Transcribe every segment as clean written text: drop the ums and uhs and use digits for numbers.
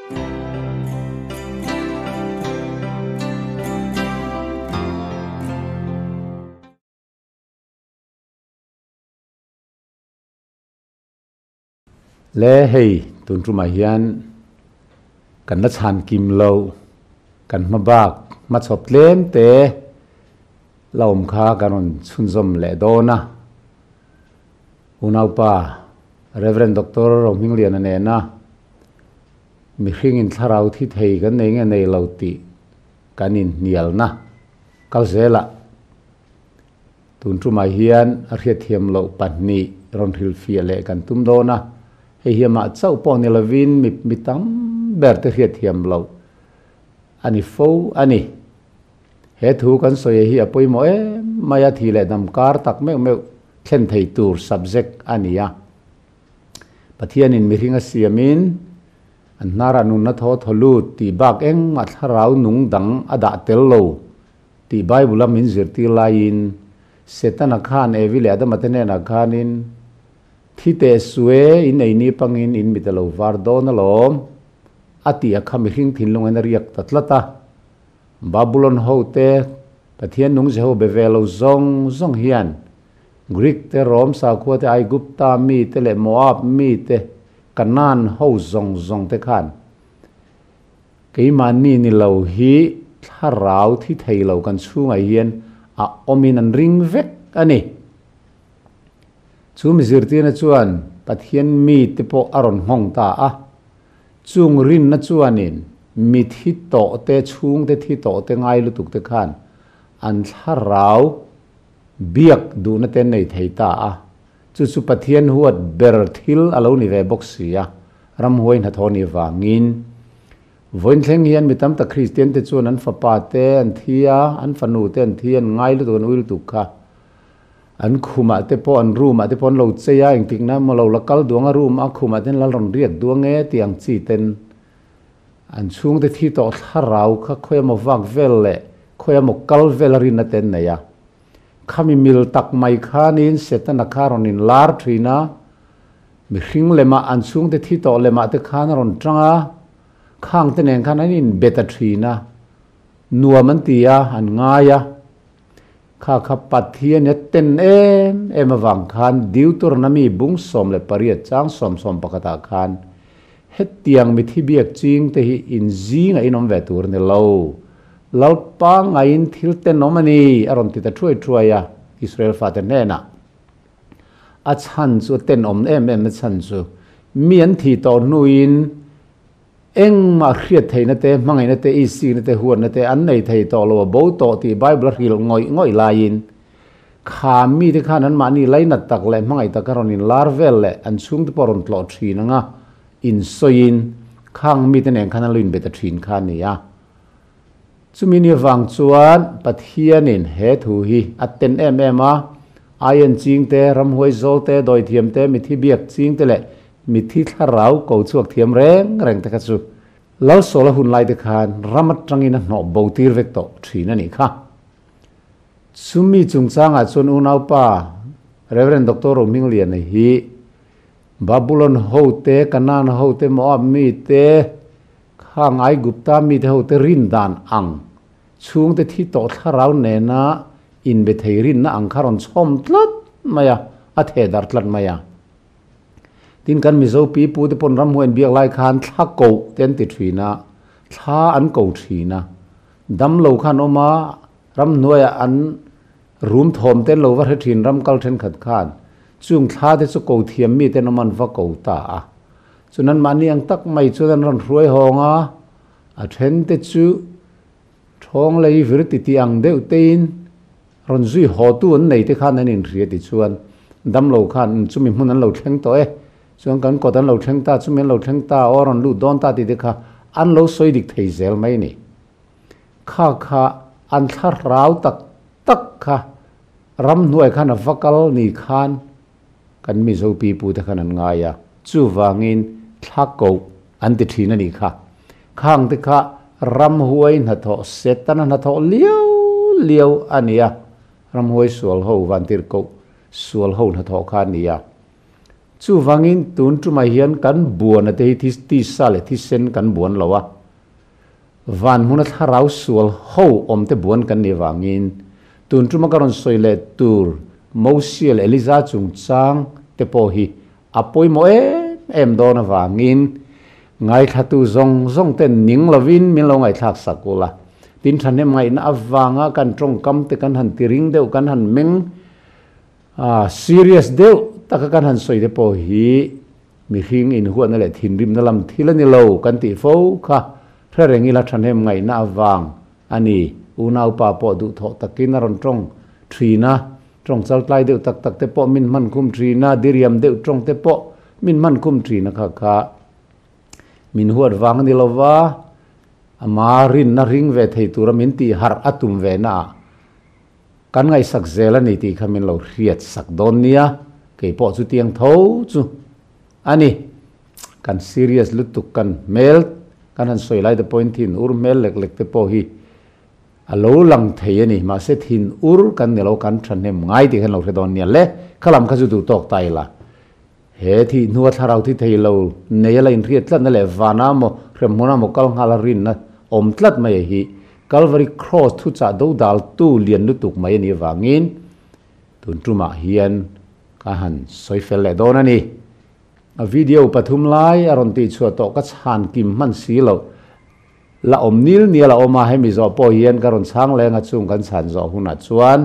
Le hei tun tumah hian kan la chhan kim lo kan hma bak hma chhawp tlem te la awm kha kan rawn chhunzawm leh dawn a. Unaupa Rev. Doctor Rohmingliana nena mihring in thlarau thi thei kan nei nge nei lo tih kan inhnialna kal zelah Tun tumah hian a hriatthiam loh pahnih rawn hrilhfiah leh kan tum dawn a, hei hi amah chauh pawh ni lovin mi mi tam ber te hriatthiam loh a ni fo a ni. He thu kan sawi hi a pawimawh em mai a, thi leh dam kar tak meuh meuh thlen thei tur subject a ni a. Pathianin mihring a siamin an hnarah nunna thaw thaw lut tih bak engmah thlarau nung dang a dah tel lo Tih Bible-a min zirtir laiin, Setana khan Evi leh Adama te hnenah khanin, Thi teh sue, in ei ni pangin in mit a lo var dawn alawm, a tih a kha mihring thinlungin a riak ta tlat a. Babulon hote, Pathian nung Jeho be ve lo zawng zawng hian Greek te, Rom sakhua te, Aigupta mi te leh Moab mi te, Kanaan ho zawng zawng te khan Keimahni ni lo hi thlarau thi thei lo kan chhungah hian a awmin an ring vek a ni. Chu mi zirtirna chuan Pathian mite pawh a rawn nghawng ta a. Chung rinna chuanin mi thi tawh te, chhungte thi tawh te ngai lutuk te khan an thlarau biak duhna te an nei thei ta a. Chu chu Pathian huat ber thil a lo ni ve bawk si a. Ramhuai hnathawh nih vangin vawiin thleng hian mi tam tak Kristian te chuan an fapa te an thi a, an fanu te an thi a, an ngai lutuk, an ui lutuk kha. An khumah te pawh, an room ah te pawh an lo chei a, engtikna emaw lo la kal duang a room a khumah ten lal rawn riak duang e tih ang chi ten an chhungte thi tawh thlarau kha khawi emaw vak vel leh khawi emaw kal vel a rinna te an nei a. Khami mil tak mai khanin Setana kha rawn inlar thin a, Mihring lemah an chhungte thi tawh lemah te khan a rawn tang a, khang te nen khan an inbe ta thin a, nuam an ti a, an ngai a. Kha kha Pathian i a ten em em avang khan Deuteronomy bung 18 chang 11 ah khan hetiang mithi biak ching te hi inzingah in awm ve tur a ni lo, Lalpa ngaiin thil tenawm a ni a rawn ti ta thuai thuai a Israel fate hnenah. A chhan chu a tenawm em em a chhan chu mi an thih tawh hnuin engmah hriat theihna te, hmangaihna te, isikna te, huatna te an nei thei tawh lo a bo tawh tih Bible a hrilh ngawih ngawih laiin kha mite khan anmahni lainat tak leh hmangaih taka rawn inlar vel leh an chhungte pawh rawn tlawh thin anga insawiin khang mite nen khan an lo inbe ta thin kha a ni a. Chumi ni vang chuan Pathianin he thu hi a ten em em a, Aien ching te, ramhuai zawl te, dawithiam te, mithi biak ching te leh mithi thlarau ko chhuak thiam reng reng te kha chu Lalsawla hun lai te khan ram atangin a hnawh bo tir vek tawh thin a nih kha. Chumi chungchangah chuan unaupa Rev. Doctor Rohmingliana hi Babulon ho te, Kanaan ho te, Moab mi te, Khang Aigupta mite ho te rin dan ang, chhungte thi tawh thlarau nena inbe thei rinna ang kha rawn chhawm tlat mai a, a theh darh tlat mai a. Tin, kan Mizo pi pu te pawn ramhuai an biak lai khan thla koh te an ti thin a, thla an ko thin a. Damlo kha an awm a, ramhnuaiah an rum thawm te an lo va hre thin ram kal thenkhat khan. Chung thla te chu ko thiam mite an awm an va ko ta a. Chuan anmahni ang tak mai chuan an rawn hruai hawng a, a thente chu thawng lei vir titi ang deuh tein rawn zui hawtu an nei te khan an inhria tichuan damlo khan chumi hmun an lo thleng tawh e, chuan kan kawt an lo thleng ta, chumi an lo thleng ta, aw rawn lut dawn ta tih te kha an lo sawi dik thei zel mai a ni. Kha kha an thlarau tak tak kha ramhnuai khan a va kal ni khan Kan Mizo pipute khan an ngai a, chuvangin thla koh an ti thin a nih kha. Khang te kha ramhuai hnathawh, Setana hnathawh liau liau a ni a, ramhuai sual ho, vantirhkoh sual ho hnathawh kha a ni a. Chuvangin tun tumah hian kan buana te hi tisa leh thisen kan buan lo a, van hmuna thlarau sual ho awm te buan kan nih vangin tun tuma ka rawn sawi leh tur Mosia leh Eliza chungchang te pawh hi a pawimawh em em dawn avangin ngaithlatu zawng zawng ten ning lovin min lo ngaihthlak sak ula. Tin thahnem ngaihna avanga kan tawngkam te kan han tiring deuh kan han meng A serious deuh taka kan han sawi te pawh hi mihring inhuatna leh thinrimna lam thil a ni lo kan tih fo kha hre reng ila thahnem ngaihna avang a ni. Unaupa pawh duhthawh takin a rawn tawng thin a, tawng chaltlai deuh tak tak te pawh min hman khum thin a, diriam deuh tawng te pawh min hman khum thin a kha kha min huat vang a ni lo va, ama rinna ring ve thei tura min tih harh a tum ve naah Kan ngaihsak zel a ni tih kha min lo hriat sak dawn nia, kei pawh chu tiang tho chu a ni. Kan serious lutuk kan hmel kan han sawi lai te pawhin thin ur hmel lek lek te pawh hi a lo lang thei a ni, mahse thin ur kan ni lo kan thahnem ngai tih kha an lo hre dawn nia le, kha lam kha chu duh tawk ta ila. He thih hnua thlarau thi thei lo nei a la inhriat tlatna leh vana maw hremhmuna maw kal nghal a rinna awm tlat mai a hi Calvary Cross thuchah dodaltu lian lutuk mai a nih avangin tun tumah hian ka han sawi fel leh dawn a ni. A video pathum lai a rawn tihchhuah tawh ka chhan kim hman si loh la awm nil nial a awm a, hemi zawh pawh hian ka rawn chhang leng a chung kan chhan zawh hunah chuan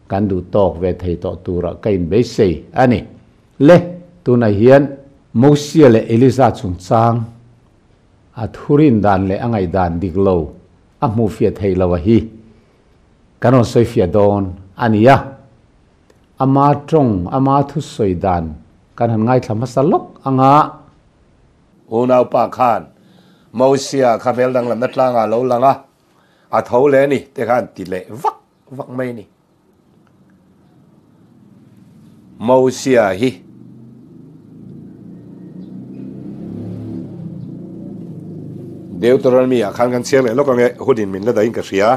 kan duh tawk ve thei tawh turah ka inbeisei a ni. Le, tunah hian Mosia leh Eliza chungchang a thurin dan leh a ngaihdan dik lo a hmuhfiah theih lo a hi kan rawn sawifiah dawn a ni a. Ama tawng, ama thusawi dan kan han ngaithla hmasa lawk anga. Unaupa khan Mosia kha hmel danglamna tlangah a lo lang a, a tho leh a ni te khan ti leh vak vak mai a ni. Mosia hi Deuteronomy ah khan kan chhiar leh lawk ange hunin min la dahin ka hria.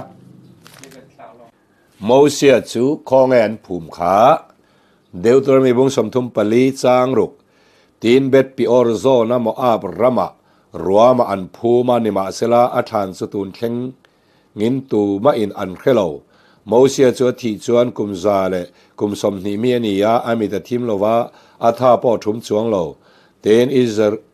Mosia chu khawnge an phum kha Deuteronomy bung 34 chang ruk tin Bet Peor zawna Moab ramah ruama an phum a nimahsela a thlan chu tun thleng Ngin tu mahin an hre lo. Mosia chu a thih chuan kum 120 mi a ni a, a mit a thim lo va, a tha pawh a thum chuang lo. Tin,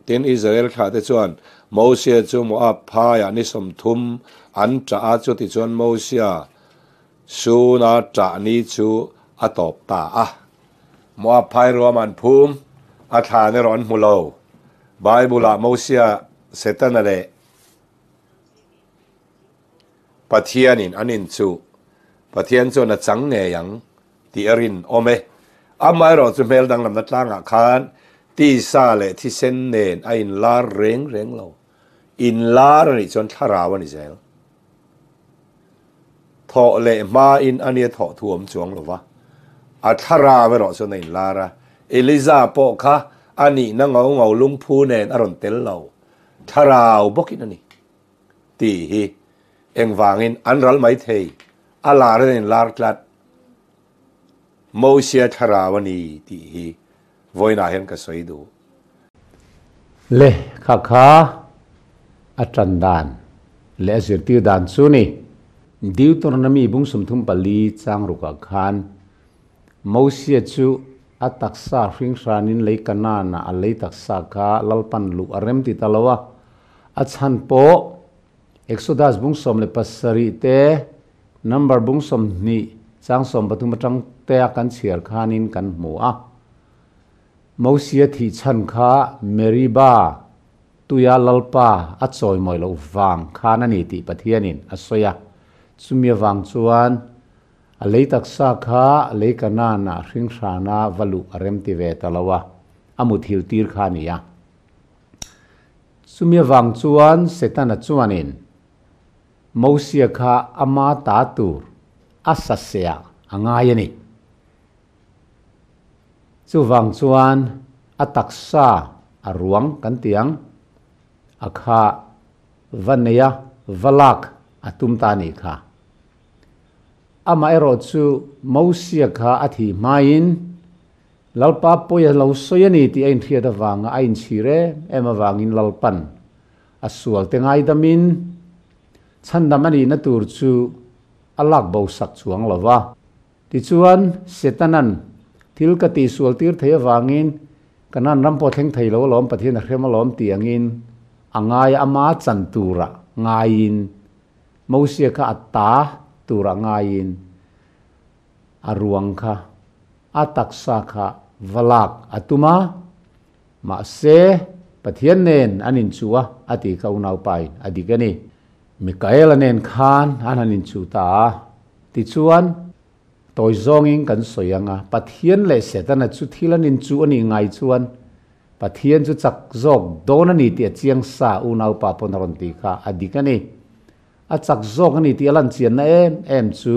tin Israel thlahte chuan Mosia chu Moab phaiah ni 30 an ṭah a, chutichuan Mosia suna ṭah ni chu a tawp ta a. Moab phai ruam an phum, a thlan erawh an hmu lo. Bible-ah Mosia, Setana leh Pathianin an inchuh, Pathian chuan a chang ngei ang tih a rinawm e. Amaherawh chu hmel danglamna tlangah khan tisa leh thisen nen a inlar reng reng lo. Inlar a nih chuan thlarau a ni zel. Thawh leh hmain a nia thawh thu awm chuang lo va, a thlarau erawh chuan a inlar a. Eliza pawh kha a nihna ngau ngau lungphu nen a rawn tel lo. Thlarau bawkin a ni tih hi engvangin an ral mai thei, a lar in a inlar tlat. Mosia thlarau a ni tih hi vawiinah hian ka sawi duh. Le kha kha a tan dan leh a zirtir dan chu ni. Deuteronomy bung 34 chang rukah khan Mosia chu a taksa hringhranin lei Kanaan-ah a lei taksa kha Lalpan luh a rem ti ta lo a. A chhan pawh Exodus bung 17 te number bung 20 chang 13 atang tea kan chhiar khanin kan hmu a. Mosia thih chhan kha Meriba tuia Lalpa a chawimawi loh vang khan a ni tih Pathianin a sawi a. Chumi avang chuan A lei taksa kha lei Kanaan-ah hringhrana va luh a rem ti ve ta lo a, a muthil tir kha a ni a. Chumi avang chuan Setana chuanin Mosia kha ama ta tur a saseah a ngai a ni. Chuvang chuan a taksa a ruang kan ti ang, a kha va neia va lak a tum ta a nih kha. Amaherawh chu Mosia kha a thih hmain Lalpa pawi a lo sawi a ni tih a inhriat avanga a inchhir em em avangin Lalpan a sualte ngaidamin chhandam a nihna tur chu a lak bo sak chuang lo va. Tichuan, Setanan thil ka tihsual tir thei avangin Kanan ram pawh thleng thei lo alawm, Pathian a hrem alawm tih angin a ngai a, ama chan tura ngaiin Mosia kha a ta tura ngaiin a ruang kha a taksa kha va lak a tum a, mahse Pathian nen an inchuh a, a ti kha unaupain a dik a ni. Mikaela nen khan an han inchuh ta a, tichuan tawi zawngin kan sawi ang a, Pathian leh Setana chu thil an inchuh a nih ngai chuan Pathian chu chak zawk dawn a ni tih a chiang sa unaupa pawn a rawn ti kha a dik a ni. A chak zawk a ni tih a lan chianna em em chu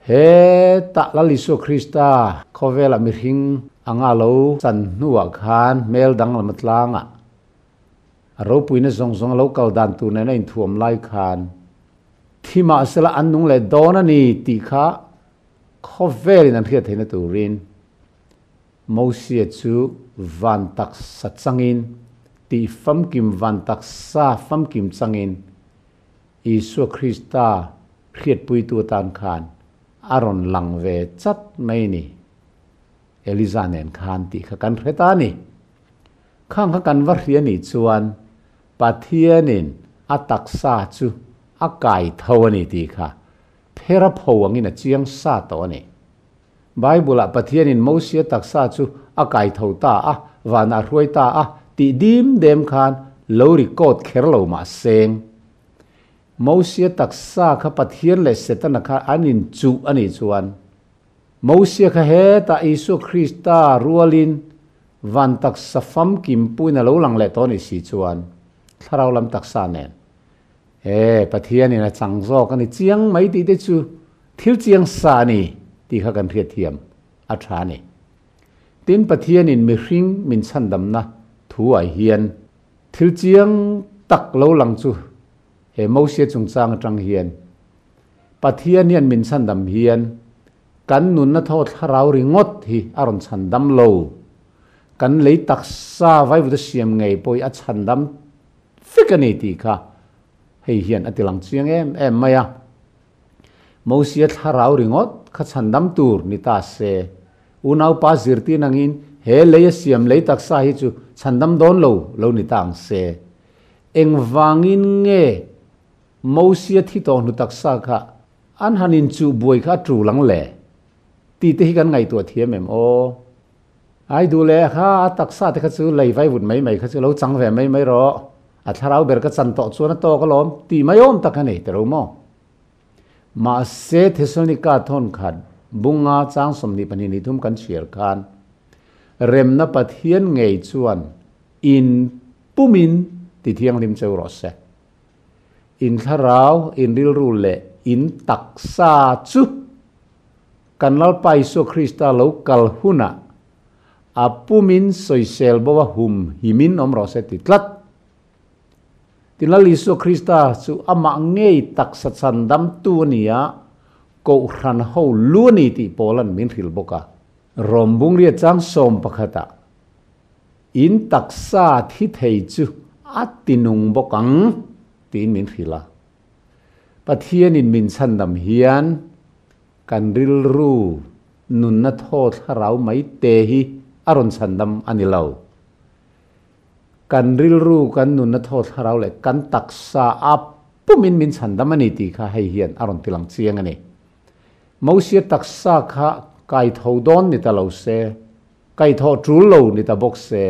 He tah Lal Isua Krista khawvelah mihring anga lo chan hnuah khan hmel danglam tlangah a ropuina zawng zawng a lo kal dan tur nen a inthuam lai khan thi mahsela an nung leh dawn a ni tih kha khawvelin an hriat theihna turin Mosia chu van taksa changin tih famkim van taksa famkim changin Isua Krista hriatpuitu atan khan a rawn lang ve chat mai ni. Eliza nen khan tih kha kan hre ta a ni. Khang kha kan va hria nih chuan Pathianin a taksa chu a kai tho a ni tih kha phera pho angin a chiang sa tawh a ni. Bible-ah Pathianin Mosia taksa chu a kai tho ta a, vanah a hruai ta a tih dim dem khan lo record kher lo mah seng. Mosia taksa kha Pathian leh Setana kha an inchuh a nih chuan, Mosia kha hetah Isua Krista rualin van taksa famkim puiin a lo lang leh tawh a nih si chuan, thlarau lam taksa nen, he Pathianin a chang zawk a ni chiang mai tih te chu thil chiang sa a ni tih kha kan hriatthiam a tha a ni. Tin, Pathianin mihring min chhandamna thuah hian thil chiang tak lo lang chu He Mosia chungchang atang hian Pathian hian min chhandam hian kan nunna thaw thlarau ringawt hi a rawn chhandam lo. Kan lei taksa vaivuta siam ngei pawh hi a chhandam vek a ni tih kha hei hian a tilang chiang em em mai a. Mosia thlarau ringawt kha chhandam tur ni ta se, unaupa zirtir nangin he lei a siam lei taksa hi chu chhandam dawn lo lo ni ta ang se. Engvangin nge Mosia thi tawh hnu taksa kha an han inchuh buai kha a tul ang le? Tih te hi kan ngaihtuah thiam em aw? Ai duh leh kha a taksa te kha chu lei vai vut mai mai kha chu lo chang ve mai mai rawh, a thlarau ber ka chan tawh chuan a tawk alawm tih mai awm tak a nei ta lo maw? Mahse Thesalonika thawnkhat bunga chang 22 ni thum kan chhiar khan remna Pathian ngei chuan in Pumin ti thianghlim cheu rawh se. In thlarau, in rilru leh in taksa chu kan Lalpa Isua Krista lo kal hunah a pumin sawisel bo a hum himin awm rawh se ti tlat. Tin Lal Isua Krista chu amah ngei taksa chhandamtu a ni a, Kohhran ho lu a ni tih Paula'n min hrilh bawk a. Rom bungria chang sawm pakhatah In taksa thi thei chu a tinung bawk ang tiin min hrilh a. Pathianin min chhandam hian kan rilru nunna thaw thlarau mai te hi a rawn chhandam a ni lo. Kan rilru, kan nunna thaw thlarau leh kan taksa a pumin min chhandam a ni tih kha hei hian a rawn tilang chiang a ni. Mosia taksa kha kai tho dawn ni ta lo se, Kaihthawh tul lo ni ta bawk se,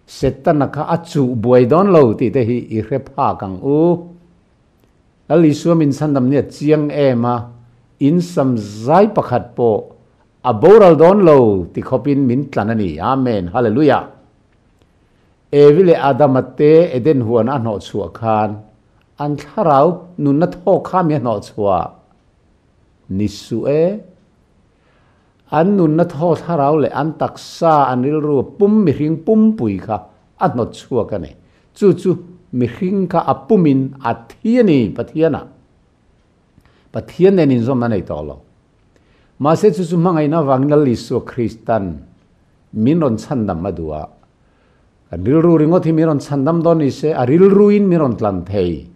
Setana kha a chuh buai dawn lo tih te hi i hre phak ang u. Lal Isua min chhandam nia chiang em a, in sam zai pakhat pawh a boral dawn lo ti khawpin min tlan a ni. Amen. Hallelujah. Evi leh Adama te Eden huan a hnawh chhuah khan an thlarau nunna thawk kha mi a hnawh chhuah ni suh e. An nunna thaw thlarau leh an taksa, an rilru pum mihring pumpui kha a hnawt chhuak a ni. Chu chu mihring kha a pumin a thi a ni Pathianah. Pathian nen inzawmna a nei tawh lo. Mahse chu chu hmangaihna avangin Lal Isua Kristan. Min rawn chhandam a duh a. Kan rilru ringawt hi min rawn chhandam dawn ni se, a rilruin min rawn tlan thei.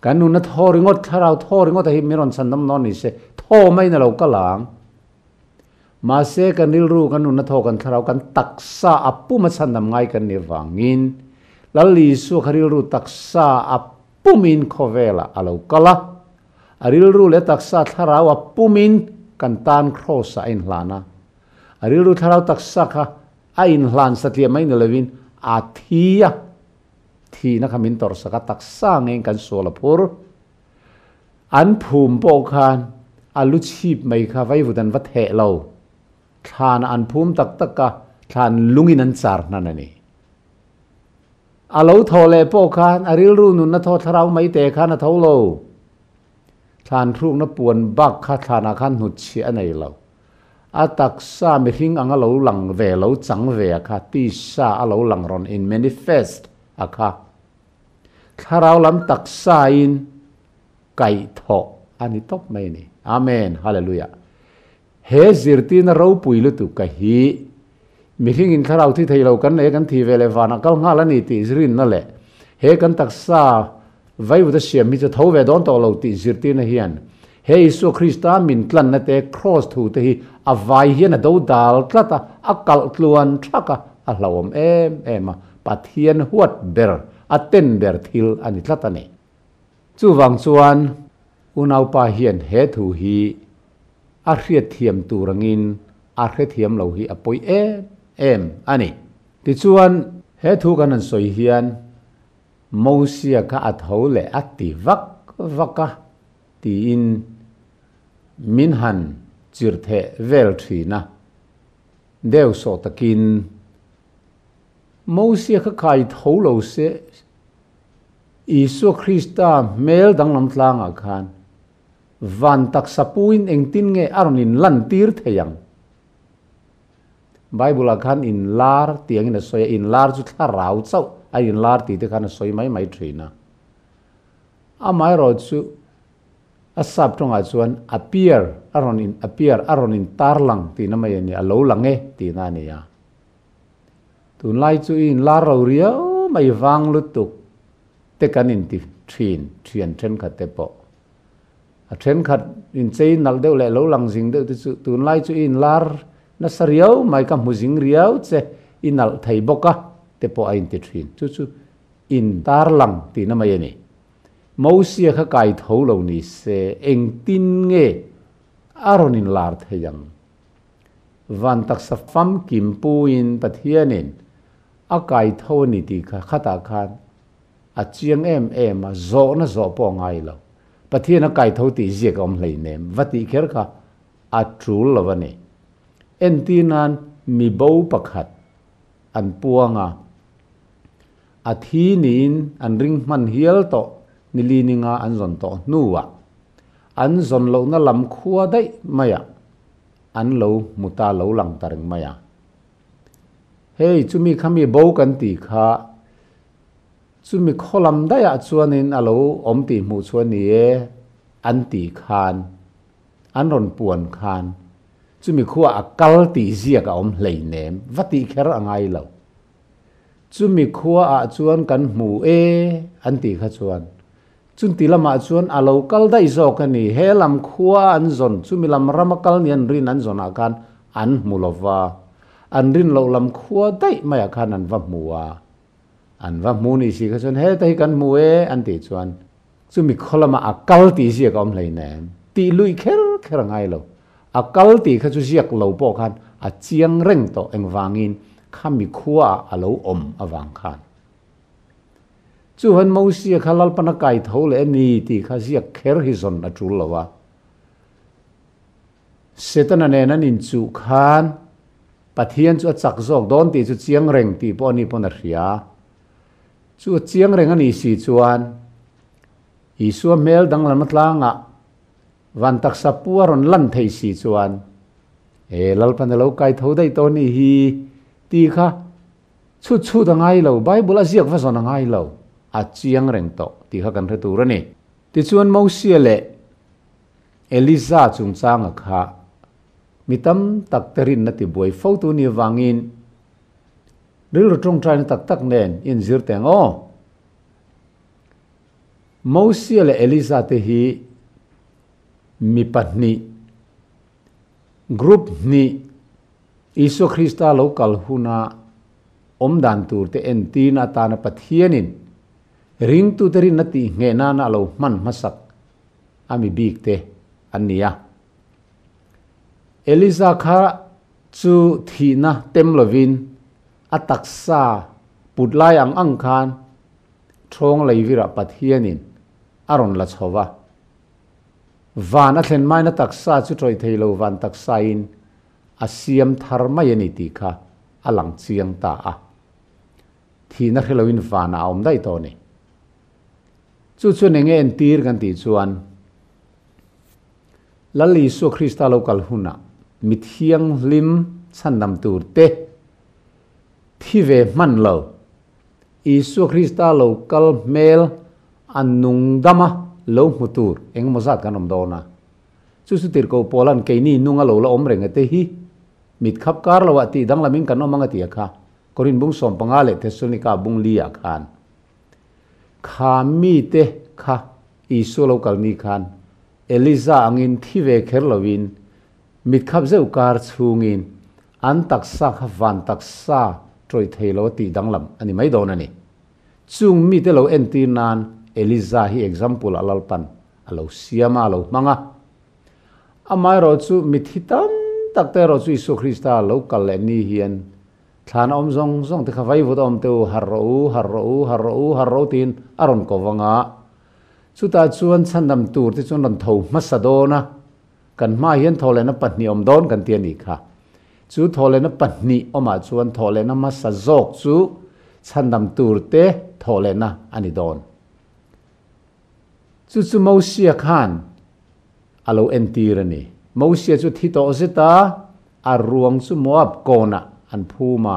Kan nunna thaw ringawt, thlarau thaw ringawt a hi min rawn chhandam dawn ni se, thaw maiin a lo kal ang. Mahse, kan rilru, kan nunna thaw, kan thlarau, kan taksa a pum a chhandam ngai kan nih vangin Lal Isua kha rilru taksa a pumin khawvelah a lo kal a. A rilru leh taksa thlarau a pumin kan tan Kraws-ah a inhlan a. A rilru thlarau taksa kha a inhlan satliah mai ni lovin a thi a, thihna kha min tawrhsak a, taksa ngeiin kan sual a phur. An phum pawh khan a lu chhip mai kha vaivut an va theh lo. Thlanah an phum tak tak a, thlan lungin an char hnan a ni. A lo thaw leh pawh khan a rilru nunna thaw thlarau mai te khan a tho lo. Thlan thlukna puan bak kha thlanah khan hnutchhiah a nei lo. A taksa mihring anga lo lang ve lo chang ve a kha, tisa a lo lang rawn in manifest a kha. Thlarau lam taksain kaihthawh a ni tawp mai a ni. Amen. Hallelujah. He zirtirna ropui lutuk ka hi mihring in thlarau thi thei lo kan nei a kan thi ve leh vanah kal nghal a ni tih rinna leh he kan taksa vaivuta siam hi chu tho ve dawn tawh lo tih zirtirna hian he Isua Krista min tlanna te Kraws thu te hi a vai hian a do dal tlat a, a kalh tluan thak a, a hlauhawm em em a, Pathian huat ber a ten ber thil a ni tlat a ni. Chuvang chuan unaupa hian he thu hi a hriatthiam tur angin a hrethiam lo hi a pawi em em a ni. Tichuan, he thu kan han sawi hian Mosia kha a tho leh a ti vak vak a tiin min han chirhtheh vel thin a, deu sawh takin Mosia kha kai tho lo se Isua Krista hmel danglam tlangah khan van taksa puin engtin nge a rawn inlantir thei ang? Bible-ah khan inlar tih angin a sawi a, inlar chu thlarau chauh a inlar tih te khan a sawi mai mai thin a. Amaherawhchu a sap tawngah chuan appear, a rawn in appear, a rawn intarlang tihna mai a ni, a lo lang e tihna a ni a. Tunlai chu i inlar lo riau mai vang lutuk te kan inti thin, thian thenkhat te pawh. A thenkhat inchei nalh deuh leh lo lang zing deuh te chu tunlai chu i inlar nasa riau mai ka hmu zing riau che i nalh thei bawk a te pawh a inti thin. Chu chu intarlang tihna mai a ni. Mosia kha kai tho lo ni se engtin nge a rawn inlar thei ang? Van taksa famkim puin Pathianin a kai tho a ni tih kha khatah khan a chiang em em a, zawhna zawh pawh a ngai lo. Pathian a kai tho tih ziak a awm hleinem, va tih kher kha a tul lo a ni. Entir nan mi bo pakhat an puang a, a thi niin an ring hman hial tawh nili ninga an zawn tawh hnuah an zawn lohna lam khua daih maiah an lo hmu ta lo lang ta reng mai a. Hei chumi kha mi bo kan tih kha Chumi khawlam daihah chuanin a lo awm tih hmuh chu a ni e an tih khan, an rawn puan khan chumi khuaah a kal tih ziak a awm hleinem, va tih kher a ngai lo. Chumi khuaah chuan kan hmu e an tih kha chuan chunti lamah chuan a lo kal daih zawk a ni, he lam khua an zawn, chumi lam rama kal ni an rin an zawnah khan an hmu lo va, an rin loh lam khua daih maiah khan an va hmu a. An va hmu ni si kha chuan heta hi kan hmu e an tih chuan chumi khaw lamah a kal tih ziak a awm hleinem tih luih kher kher a ngai lo. A kal tih kha chu ziak lo pawh khan a chiang reng tawh engvangin khami khuaah a lo awm avang khan. Chuhan Mosia kha Lalpana kai tho leh a ni tih kha ziak kher hi zawn a tul lo a. Setana nen an inchuh khan Pathian chu a chak zawk dawn tih chu chiang reng tih pawh a ni pawn a hria. Chu a chiang reng a nih si chuan Isua hmel danglam atlangah van taksa pu a rawn lan thei si chuan e Lalpan a lo kai tho daih tawh a nih hi tih kha chhut chhut a ngai lo, Bible a ziak va zawn a ngai lo, a chiang reng tawh tih kha kan hre tur a ni. Tichuan Mosia leh Eliza chungchanga kha. Mi tam tak te rinna ti buai fo tu ni vangin rilru tawngtaina tak tak nen in zir teng aw. Mosia leh Elisa te hi mi pahnih, group hnih, Isua Krista lo kal huna awm dan tur te entirna atana Pathianin ringtute rinna tih ngheh nana a lo hman hmasak a mi bik te an ni a. Elisa kha chu thihna tem lovin a taksa put lai ang ang khan thawng leivirah Pathianin a rawn la chho va. Van a thlen maina taksa chu tawih thei lo van taksain a siam thar mai a ni tih kha a lang chiang ta a. Thihna hre loin vanah a awm daih tawh a ni. Chu chuan enge entir kan tih chuan Lal Isua Krista lo kal hunah mi thianghlim chhandam tur te thi ve hman lo. Isua Krista lo kal hmel a nung dama lo hmu tur engemaw zat kan awm dawn a. Chu chu tirhkoh Paula'n keini nunga lo la awm reng e te hi mit khap kar loah tih danglamin kan awm ang a ti a kha Korin bung 15 leh Thessalonika bung li ah khan kha mite kha Isua lo kal ni khan Eliza angin thi ve kher loin mit khap zeuh kar chhungin an taksa kha van taksa tawih thei lo a tih danglam a ni mai dawn a ni. Chung mite lo entir nan Eliza hi example a lalpan a lo siam a, a lo hmang a. Amaherawh chu mithi tam tak te erawh chu Isua Krista lo kal leh ni hian thlan a awm zawng zawng te kha vaivut a awm te u, harh rawh u, harh rawh u, harh rawh u, harh rawh u tiin a rawn ko vang a. Chutah chuan chhandam tur te chuan rawn tho hmasa dawn a, kan hmaah hian thawhlehna pahnih awm dawn kan ti a nih kha. Chu thawhlehna pahnih awmah chuan thawhlehna hmasa zawk chu chhandam tur te thawhlehna a ni dawn. Chu chu Mosia khan a lo entir a ni. Mosia chu thi tawh zet a, a ruang chu Moab kawnah an phum a,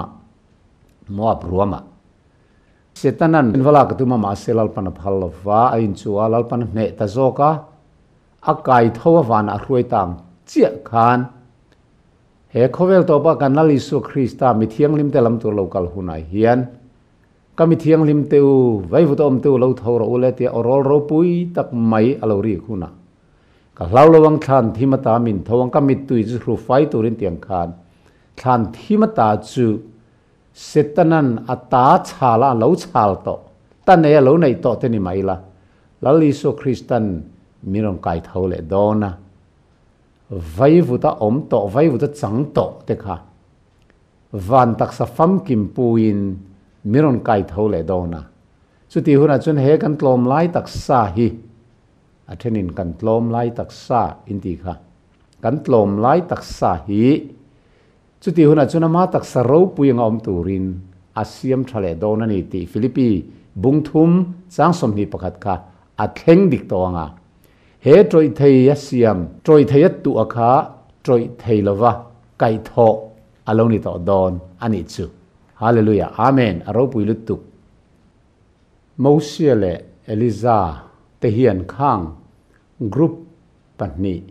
Moab ruamah. Setanan va lak a tum a, mahse Lalpan a phal lo va, a inchuh a, Lalpan a hneh ta zawk a, a kai tho a vanah a hruai ta ang chiah khan he khawvel tawpa kan Lal Isua Krista mi thianghlimte lam tur lo kal hunah hian ka mi thianghlimte u, vaivut awmte u lo tho rawh u le tia awrawl ropui tak mai a lo rik hunah ka hlau lo ang thlan thim ata min tho ang ka mittui chu hru fai turin tiang khan thlan thim ata chu Setanan a ta chhal a lo chhal tawh, ta nei a lo neih tawh te ni mai la, Lal Isua Kristan min rawn kai tho leh dawn a, vaivut a awm tawh, vaivut a chang tawh te kha van taksa famkim puiin min rawn kai tho leh dawn a. Chutih hunah chuan he kan tlawm lai taksa hi a thenin kan tlawm lai taksa intih kha, kan tlawm lai taksa hi Chutih hunah chuan ama taksa ropui anga awm turin a siam tha leh dawn a ni tih Philippi bung thum chang 21 kha a thleng dik tawh ang a. He tawih thei a siam, tawih thei a tuah kha tawih thei lova kaihthawh a lo ni tawh dawn a nih chu. Hallelujah! Amen! A ropui lutuk. Mosia leh Eliza te hian khang group pahnih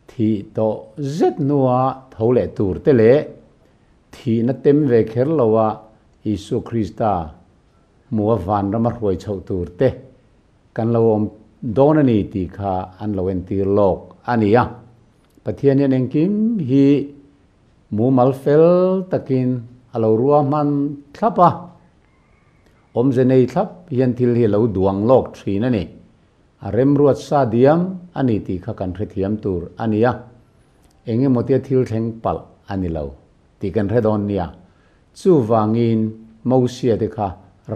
Thih tawh zet hnua tho leh tur te leh thihna tem ve kher loa Isua Krista hmua vanrama hruai chhoh tur te kan lo awm dawn a ni tih kha an lo entir lawk a ni a. Pathian hian engkim hi mumal fel takin a lo ruahman thlap a, awmze nei thlap hian thil hi a lo duang lawk thin a ni. A remruat sa diam a ni tih kha kan hrethiam tur a ni a, eng emaw tia thil thleng palh a ni lo tih kan hre dawn nia. Chuvangin Mosia te kha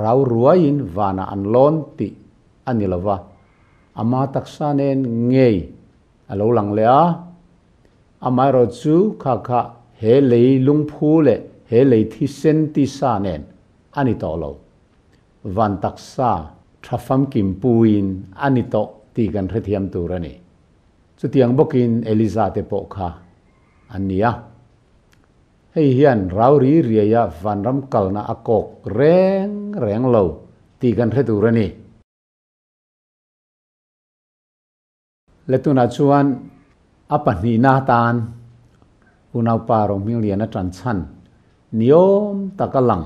rau ruaiin vanah an lawn tih a ni lo va, ama taksa nen ngei a lo lang leh a. Amaherawh chu kha kha he lei lungphu leh he lei thisen tisa nen a ni tawh lo. Van taksa tha famkim puiin a ni tawh tih kan hrethiam tur a ni. Chutiang bawkin Eliza te pawh kha an ni a. Hei hian rau ri riaia vanram kalna a kawk reng reng lo tih kan hre tur a ni. Le tunah chuan a pahnihna atan Unaupa Rohmingliana ṭan chhan niawm tak a lang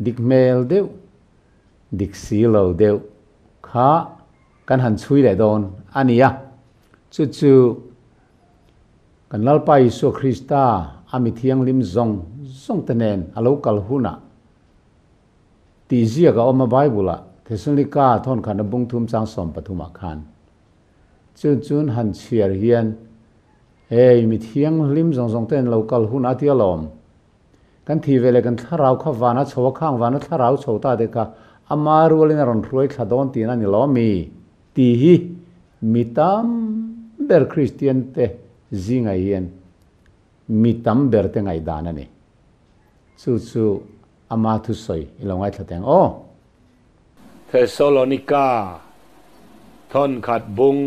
dik hmel deuh, dik si lo deuh kha kan han chhui leh dawn a ni a. Chu chu kan Lalpa Isua Krista a mi thianghlim zawng zawng te nen a lo kal hunah tih ziak a awm a Bible-ah, Thesalonika thawnkhana bung thum chang 13 ah khan. Chu chun han chhiar hian, Hei, mi thianghlim zawng zawng ten lo kal hun a ti alawm. Kan thi ve leh kan thlarau kha vana chho a khang vana thlarau chho ta te kha ama rualin a rawn hruai thla dawn tihna a ni lo mi? Tih hi mi tam ber Kristian te zingah hian mi tam ber te ngaihdan a ni. Chu chu ama thusawi i lo ngaithla teng aw. Thesalonika thawnkhat bung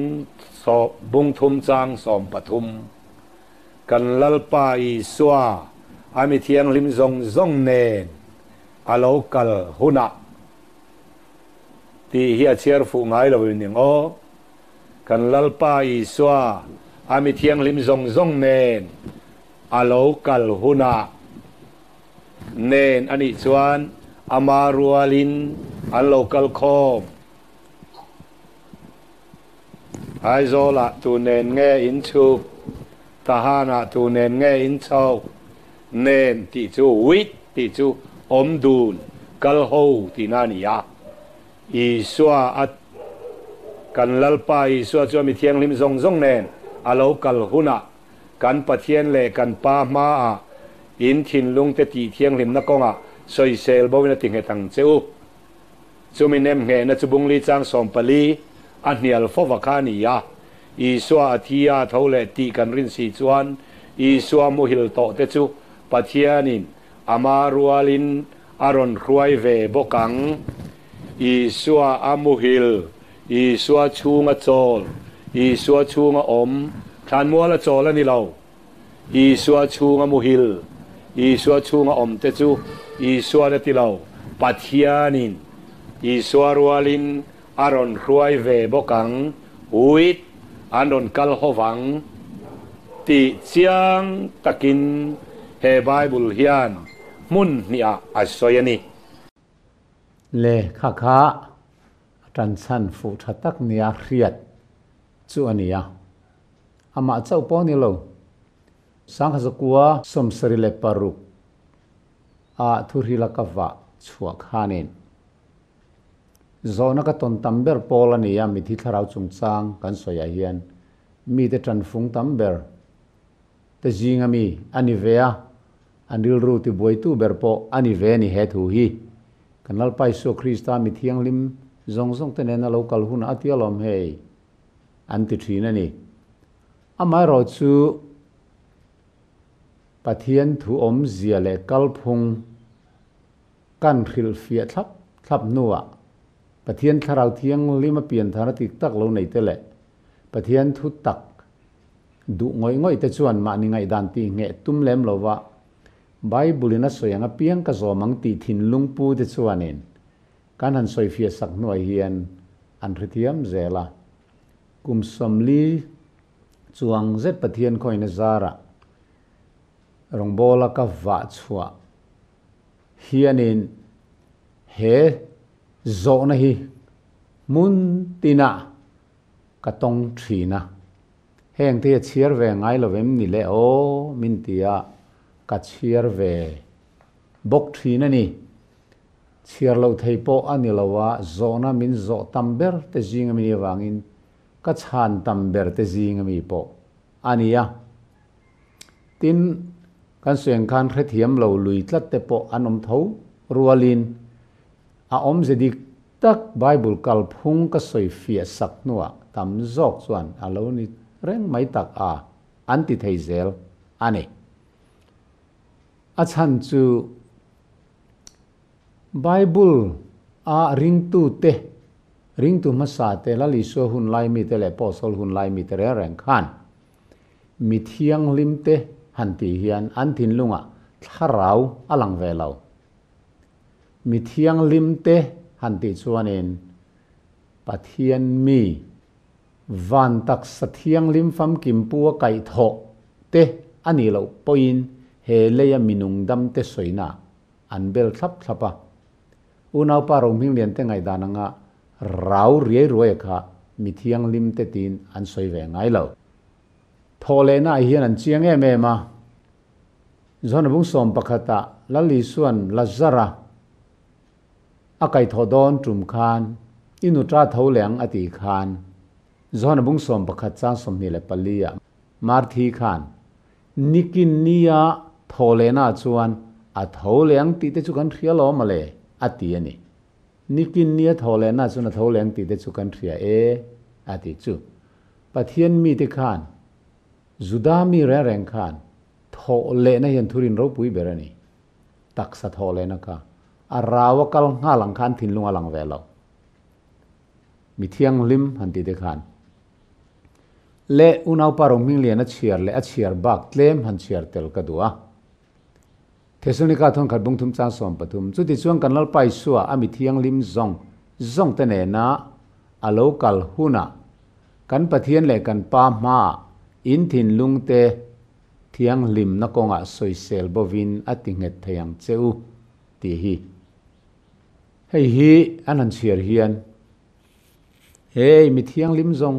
bung thum chang 13, Kan Lalpa Isua a mi thianghlim zawng zawng nen a lo kal hunah tih hi a chhiar fuh ngai lo in ning aw. Kan Lalpa Isua a mi thianghlim zawng zawng nen a lo kal hunah nen a nih chuan ama rualin an lo kal khawm. Aizawlah tu nen nge in chhuk, Tahanah tu nen nge in chhoh, nen tih chu with tih chu awm dun, kal ho tihna a ni a. Isua a kan Lalpa Isua chu a mi thianghlim zawng zawng nen a lo kal hunah Kan Pathian leh kan Pa hmaah in thinlungte tih thianghlimna kawngah sawisel bo in a ti nghet ang che u. Chumi nem nghehna chu bungli chang 14 a hnial fova kha a ni a. Isua a thi a tho leh tih kan rin si chuan Isua muhil tawh te chu Pathianin ama rualin a rawn hruai ve bawk ang. Isua a muhil, Isua chhunga chawl, Isua chhunga awm, thlanmuala chawl a ni lo. Isua chhunga muhil, Isua chhunga awm te chu Isuan a ti lo, Pathianin Isua rualin a rawn hruai ve bawk ang, with an rawn kal ho vang tih chiang takin he Bible hian hmun hnihah a sawi a ni. Le kha kha a tanchhan fuh tha tak nia hriat chu a ni a. Amah chauh pawh a ni lo. 1976 ah thuhrila ka vah chhuah khanin zawhna ka tawn tam ber pawl a ni a, mithi thlarau chungchang kan sawiah hian mite tanfung tam ber te zinga mi a ni ve a, an rilru tibuaitu ber pawh a ni ve a ni he thu hi. Kan Lalpa Isua Krista mi thianghlim zawng zawng te nena lo kal hunah a ti alawm hei, an ti thin a ni. Amaherawh chu Pathian thu awmzia leh kalphung kan hrilhfiah thlap thlap hnuah Pathian Thlarau Thianghlim a pianthar a tik tak lo nei te leh Pathian thu tak Duh ngawih ngawih te chuan mahni ngaihdan tih ngheh tum lem lo va, Bible in a sawi ang apiang ka zawm ang tih thinlung pu te chuanin kan han sawifiah sak hnuai hian an hrethiam zel a. Kum 40 chuang zet Pathian khawina zarah rawngbawla ka vah chhuah hianin he zawhna hi hmun tinah Ka tawng thin a, heng te hi a chhiar ve ngai lo em ni le aw min ti a, ka chhiar ve bawk thin a ni. Chhiar loh thei pawh a ni lo a, zawhna min zawh tam ber te zing ami nih avangin ka chhan tam ber te zing ami pawh a ni a. Tin, kan sawi ang khan hrethiam lo lui tlat te pawh an awm tho rualin a awmze dik Tak Bible kalphung ka sawi fiah sak hnuah tam zawk chuan a lo ni reng mai tak a, an ti thei zel a ni. A chhan chu Bible a ringtute, ringtu hmasa te, Lal Isua hun lai mite leh Apostle hun lai mite reng reng khan mi thianghlimte han tih hian an thinlungah thlarau a lang ve lo. Mi thianghlimte han tih chuanin Pathian mi van taksa thianghlim famkim pu a kaihthawh te a nih loh pawhin he leia minung damte sawina an bel thlap thlap a. Unaupa Rohminglian te ngaihdan anga rau riai ruai kha mi thianghlim te tiin an sawi ve ngai lo. Thawhlehna ah hian an chiang em em a. Johana bung sawm pakhatah Lal Isua'n Lazara a kaihthawh dawn tum khan i nuṭa tho leh ang a tih khan Johana bung 11 chang 24 ah Marthi khan nikin nia thawhlehna ah chuan a tho leh ang tih te chu kan hria lo mawle a ti a ni. Nikin nia thawhlehna ah chuan a tho leh ang tih te chu kan hria e a ti chu. Pathian mite khan Juda mi reng reng khan thawhlehna hian thurin ropui ber a ni. Taksa thawhlehna kha a rau a kal nghal ang khan thinlung a lang ve lo. Mi thianghlim han tih te khan leh unaupa Rohminglian a chhiar leh a chhiar bak tlem han chhiar tel ka duh a. Thesalonika thawnkhat bung thum chang 13 Chutichuan kan Lalpa Isua a mi thianghlim zawng zawng te nena a lo kal hunah kan Pathian leh kan Pa hmaah in thinlung te thianghlimna kawngah sawisel bovin a ti nghet thei ang che u tih hi. Hei hi an han chhiar hian hei mi thianghlim zawng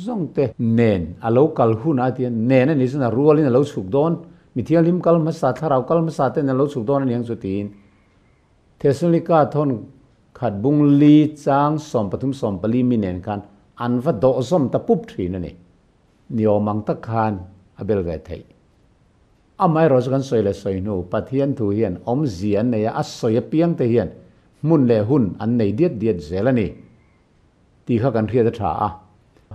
zawng te nen a lo kal hun a tia nen a nih chuan a rualin a lo chhuk dawn, mi thianghlim kal hmasa, thlarau kal hmasa ten a lo chhuk dawn a niang chu tiin Thesalonika thawn khat bung li chang 13 14 mi nen khan an va dawh zawm ta pup thin a ni. Ni awm ang tak khan a bel ve theih. Amaherawh chu kan sawi leh sawi hnu, Pathian thu hian awmzia an nei a, a sawi apiang te hian hmun leh hun an nei diat diat zel a ni tih kha kan hriat a tha a,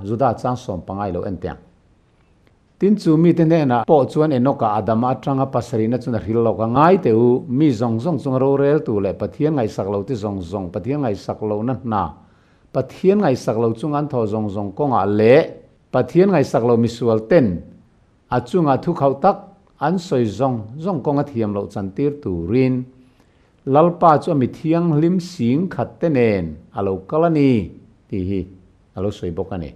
Juda chang sawm pangai lo en teh ang. Tin chu mite hnenah pawh chuan Enoka Adama atanga pasarihna chuan a hril lawk a, ngai teh u, mi zawng zawng chunga roreltu leh Pathian ngaihsak lo te zawng zawng, Pathian ngaihsak lohna hna, Pathian ngaihsak lo chunga an thaw zawng zawng kawngah leh Pathian ngaihsak lo misual ten A chungah thu khauh tak an sawi zawng zawng kawng a thiam loh chantir turin Lalpa chu a mi thianghlim sing khat te nen a lo kal a ni tih hi a lo sawi bawk a ni.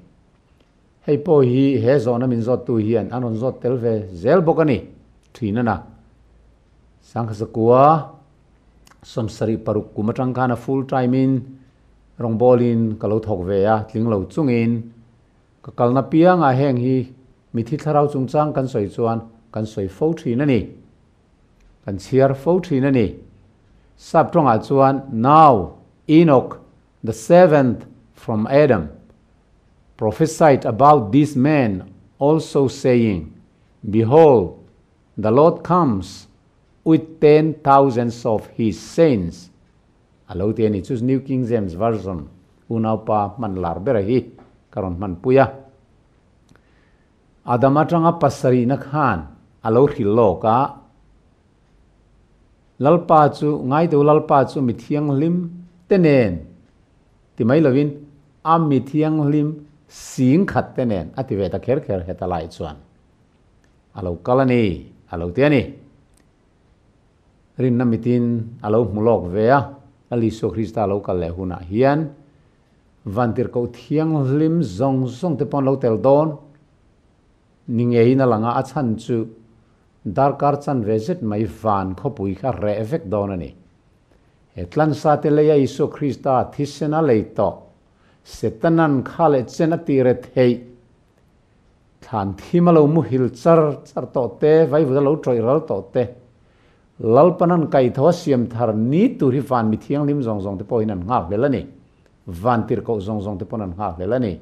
Hei pawh hi he zawhna min zawttu hian an rawn zawt tel ve zel bawk a ni. Thinana Sangkhasakua 76 kum atang khan a full time in rawngbawlin ka lo thawk ve a, tling lo chungin Ka kalna piangah heng hi mithi thlarau chungchang kan sawi chuan kan sawi fo thin a ni. Kan chhiar fo thin a ni. Sap tawngah chuan Now, Enoch, the seventh from Adam, prophesied about this man also saying, Behold, the Lord comes with 10,000s of his saints. A lo ti a ni. Chu New King James Version unaupa hman lar bera hi ka rawn hmanpui a. Adam atanga pasarihna khan a lo hrilh lawk a, Lalpa chu, Ngaitu Lalpa chu mi thianghlim te nen ti mai lovin a mi thianghlim sing khat te nen a ti ve ta kher kher heta lai chuan a lo kal a ni, a lo ti a ni. Rinna mitin a lo hmu lawk ve a, Lal Isua Krista a lo kal leh hunah hian vantirhkoh thianghlim zawng zawng te pawh an lo tel dawn ni ngeiin a lang a, a chhan chu darkar chanve zet mai van khawpui kha reh vek dawn a ni. He tlansa te leia Isua Krista thisen a lei tawh, Setanan kha leh chen a tire theih Thlan thim a lo muhil char char tawh te, vaivut a lo tawih ral tawh te, Lalpan an kaitho a siam thar ni tur hi van mi thianghlim zawng zawng te pawhin an nghak hlel a ni. Van tirhkoh zawng zawng te pawn an nghak hlel a ni.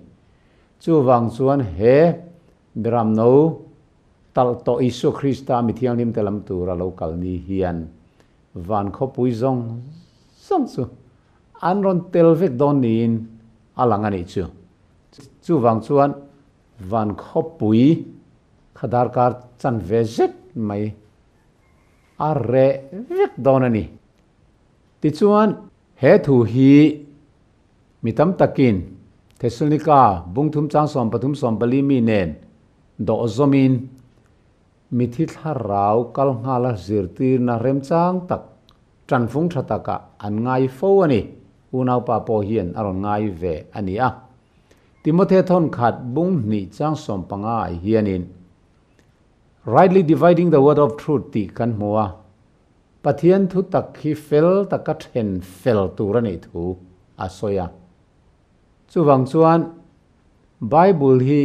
Chuvang chuan he Biramno talh tawh Isua Krista mi thianghlim te lam tur a lo kal ni hian van khawpui zawng zawng chu an rawn tel vek dawn niin a lang a nih chu. Chuvang chuan van khawpui kha darkar chanve zet mai a reh vek dawn a ni. Tichuan, he thu hi mi tam takin Thesalonika bung thum chang 13 14 mi nen dawh zawmin mithi thlarau kal nghala zirtirna remchang tak tanfung tha takah an ngai fo a ni. Unaupa pawh hian a rawn ngai ve a ni a. Timothy thawn khat bung hnih chang 15 ah hianin Rightly dividing the word of truth tih kan hmu a, Pathian thu tak hi fel taka then fel tur a nih thu a sawi a. Chuvang chuan Bible hi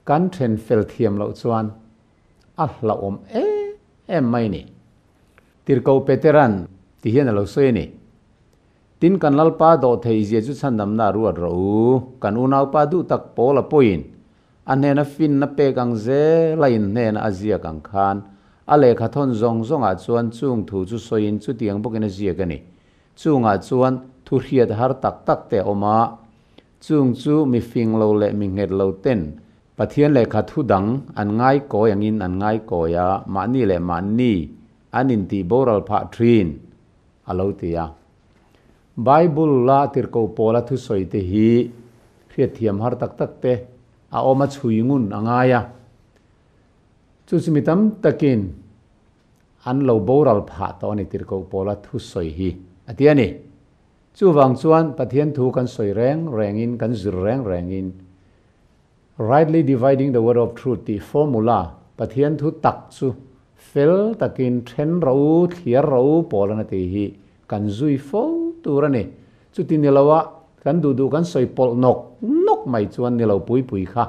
kan then fel thiam loh chuan a hlauhawm em em mai a ni. Tirhkoh Petera'n ti hian a lo sawi a ni. Tin, kan Lalpa dawh thei zia chu chhandamna a ruat rawh u. Kan unaupa duh tak Paula pawhin a hnena finna pek ang zela in hnena a ziak ang khan a lehkha thawn zawng zawngah chuan chung thu chu sawiin chutiang bawkin a ziak a ni. Chungah chuan thu hriat har tak tak te a awm a, chung chu mi fing lo leh mi nghet lo ten Pathian lehkha thu dang an ngai kawi angin an ngai kawi a, mahni leh mahni an intih boral phah thin a lo ti a. Bible la tirhkoh pawla thusawi te hi hriatthiam har tak tak te a awm a chhui ngun a ngai a. Chu chu mi tam takin an lo boral phah tawh a ni tirhkoh pawla thusawi hi a ti a ni. Chuvang chuan Pathian thu kan sawi reng rengin kan zir reng rengin Rightly dividing the word of truth tih formula Pathian thu tak chu fel takin then rawh u, thliar rawh u pawl an a tih hi kan zui fo tur a ni. Chuti ni loa kan duh duh kan sawi pawlh nawk nawk mai chuan ni lo pui pui kha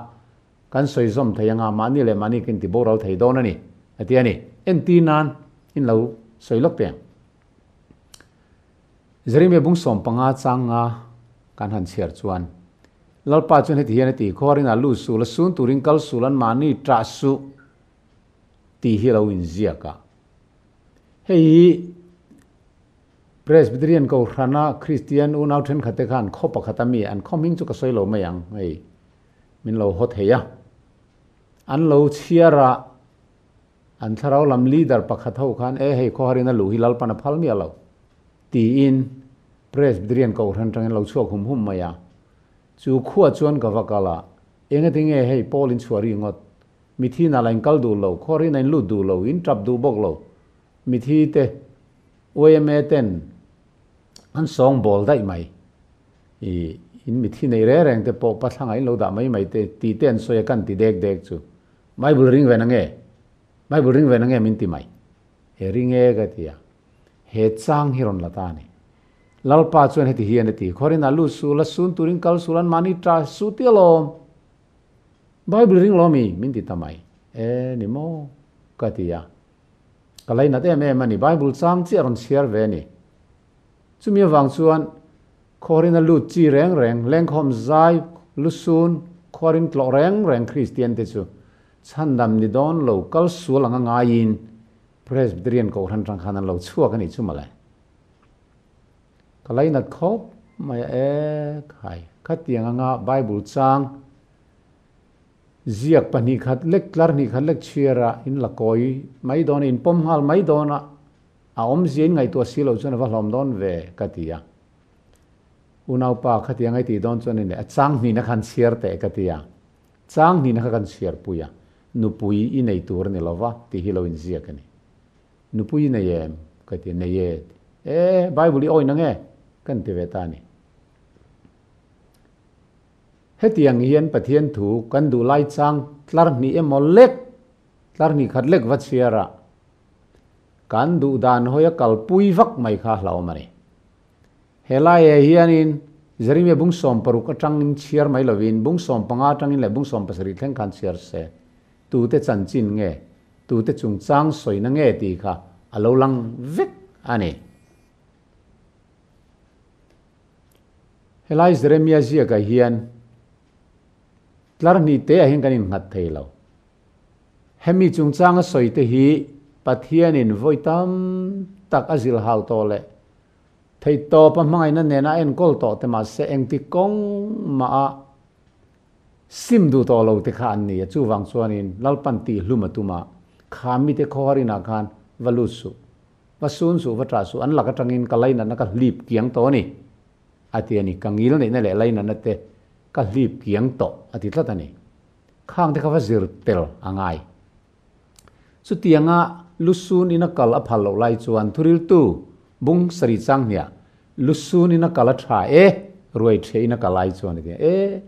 kan sawi zawm thei anga mahni leh mahni ka inti boral thei dawn a ni a ti a ni. Entir nan in lo sawi lawk teh ang. Jeremia bung 15 changa kan han chhiar chuan Lalpa chuan heti hian a ti, Khuarin a lut sul a, sun turin kal sul an mahni ṭah suh tih hi a lo inziak a. Hei hi Presbyterian Kohhrana Kristian unau ṭhenkhatte khan khaw pakhat a mi, an khaw hming chu ka sawi lo mai ang, hei min lo haw thei a. An lo chhiar a, an thlarau lam leader pakhat ho khan, E hei khawharin a luh hi Lalpan a phal miah lo tiin Presbyterian Kohhran aṭangin lo chhuak hum hum mai a. Chu khuah chuan ka va kal a, engati nge hei Paul in chhuah ri ngawt? Mithi nala in kal duh lo, khawrin a in lut duh lo, in tap duh bawk lo. Mithi te yma ten an sawng bawl daih mai. I in mithi nei reng reng te pawh pathlangah in lo dah mai mai te ti te an sawi a kan ti dek dek chu. Bible ring ve na nge? Bible ring ve na nge min ti mai? He ring e ka ti a. He chang hi rawn la ta a ni. Lalpa chuan heti hian a ti, Khawrin a lut sul a, sun turin kal sul an mahni ta su ti alawm. Bible ring lo mi? Min ti ta mai. E, ni maw? Ka ti a. Ka lainat em em a ni, Bible chang chiah rawn chhiar ve a ni. Chumi avang chuan khawrin a lut chi reng reng, lengkhawm zai, lusun, khuarin tlawh reng reng Kristian te chu chhandam ni dawn lo kal sual anga ngaiin Presbyterian Kohhran tang khan an lo chhuak a nih chu mawle. Ka lainat khawp mai a e khai. Khatiang anga Bible chang ziak pahnih khat lek tlar hnih khat lek chhiar a in la kawi mai dawn a in pawm nghal mai dawn a a awmzia in ngaihtuah si loh chuan a va hlawm dawn ve ka ti a. Unaupa khatiang ai tih dawn chuan in leh a chang hnihna khan chhiar teh ka ti a. Chang hnihna kha kan chhiar pui a nupui i nei tur a ni lova tih hi lo inziak a ni. Nupui i nei em? Ka ti, Nei e. E, Bible i awih na nge? Kan ti ve ta a ni. Hetiang hian Pathian thu kan duh lai chang tlar hnih emaw lek, tlar hnih khat lek va chhiar a, kan duh dan hawi a kalpui vak mai kha hlauhawm a ni. Helai ah hianin Jeremia bung 60 atangin chhiar mai lovin bung 15 atangin leh bung 17 thleng khan chhiar se. Tute chanchin nge, tute chungchang sawina nge tih kha a lo lang vek a ni. Helai Jeremia ziakah hian tlar hnih te ah hian kan innghat thei lo. Hemi chungchanga sawi te hi Pathianin vawi tam tak a zilhau tawh leh theihtawp a hmangaihna nena a enkawl tawh te mahse engti kawng mah a Sim duh tawh lo te kha an ni a, chuvang chuanin Lalpan tih hlum a tum a, kha mite khawhar inah khan va lut suh, va sun suh, va ṭah suh, an lak aṭangin ka lainatna ka hlip kiang tawh a ni, a ti a ni. Ka ngil neihna leh lainatna te ka hlip kiang tawh, a ti tlat a ni. Khang te kha va zir tel a ngai. Chutianga lusun ina kal a phal loh lai chuan thuriltu bung sarih chang hniah lusun ina kal a tha e, ruai the ina kal ai chuan a ti a, e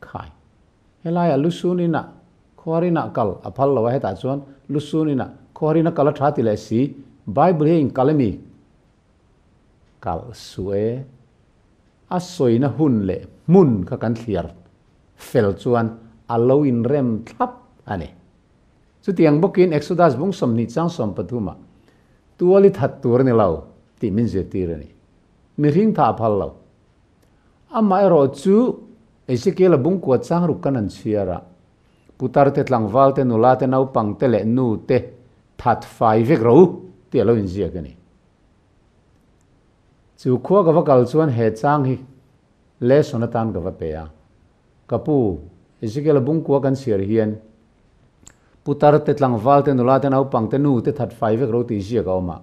khai, helaiah lusun ina khuar ina kal a phal lo a, hetah chuan Lusun inah khawharina kal a tha ti leh si, Bible hi a inkal emi? Kalh suh e. A sawina hun leh hmun kha kan thliar fel chuan a lo inrem thlap a ni. Chutiang bawkin Exodus bung 20 chang 13 ah tual i that tur a ni lo tih min zirtir a ni. Mihring tha a phal lo. Amaherawh chu Ezekiel-a bung kua chang ruk kan han chhiar a, putar te, tlangval te, nula te, naupang te leh nu te that fai vek ro tih a lo inziak a ni. Chu khua ka va kal chuan he chang hi lesson atan ka va pe a. Ka pu, Ezekiel-a bung kua kan chhiar hian putar te, tlangval te, nula te, naupang te, nu te that fai vek ro tih ziak a awm a.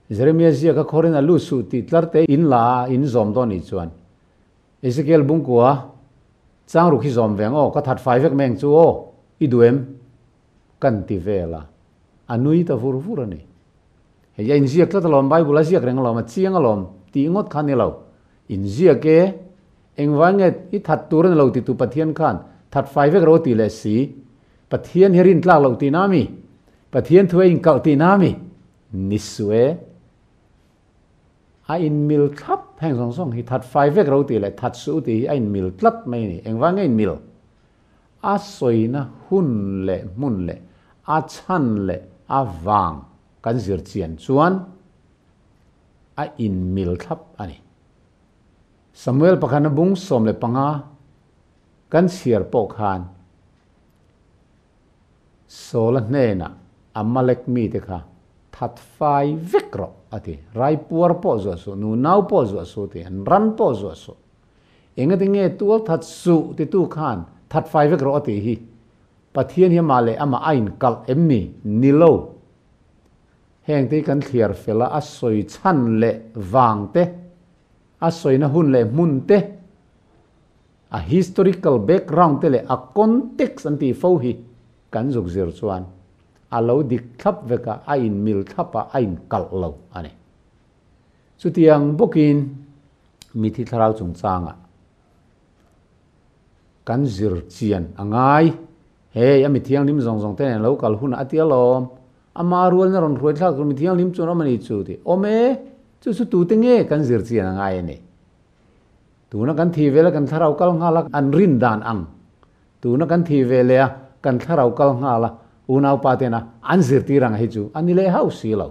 Jeremia ziak a khawrin a lut suh tih tlar te in la a in zawm dawn nih chuan Ezekiel bungkua chang ruk hi zawm veng aw ka that fai vek mai ang chu aw i duh em? Kan ti vel a, a nui ta vur vur a ni. Hei a inziak tlat alawm Bible a ziak reng alawm a chiang alawm tih ngawt kha ni lo. Inziak e, engvai nge i that tur a ni lo ti tu Pathian khan that fai vek ro tih leh si Pathian hi rintlak loh tihna mi? Pathian thu a inkalh tihna mi? Ni suh e. A inmil thlap heng zawng zawng hi that fai vek ro tih leh that suh tih hi a inmil tlat mai a ni. Engvang nge inmil? A sawina hun leh hmun leh a chhan leh a vang kan zir chian chuan a inmil thlap a ni. Samuel pakhana bung 15 kan chhiar pawh khan Saula hnenah Amalek mite kha that fai vek rawh a ti. Rai puar pawh zuah suh, nu nau pawh zuah suh ti, an ran pawh zuah suh. Engati nge tual that suh titu khan that fai vek rawh a tih hi? Pathian hi amah leh amah a inkalh em ni? Ni lo. Heng te hi kan thliar fel a, a sawi chhan leh vang te, a sawina hun leh hmun te, A historical background te leh a context an tih fo hi kan zuk zir chuan a lo dik thlap vek a, a inmil thlap a, a inkalh lo a ni. Chutiang bawkin mithi thlarau chungchangah kan zir chian a ngai. Hei, a mithianghlim zawng zawng te nen lo kal hunah a ti alawm. Ama rualna rawn hruai thlak tur mithianghlim chuan awm a ni chu ti. Awm e, chu chu tute nge kan zir chian a ngai a ni. Tuna kan thi vela kan thlarau kal nghal a, an rin dan ang. Tuna kan thi ve leh a, kan thlarau kal nghal a, unaupa tena an zirtir ang hi chu a ni leh hauh si lo.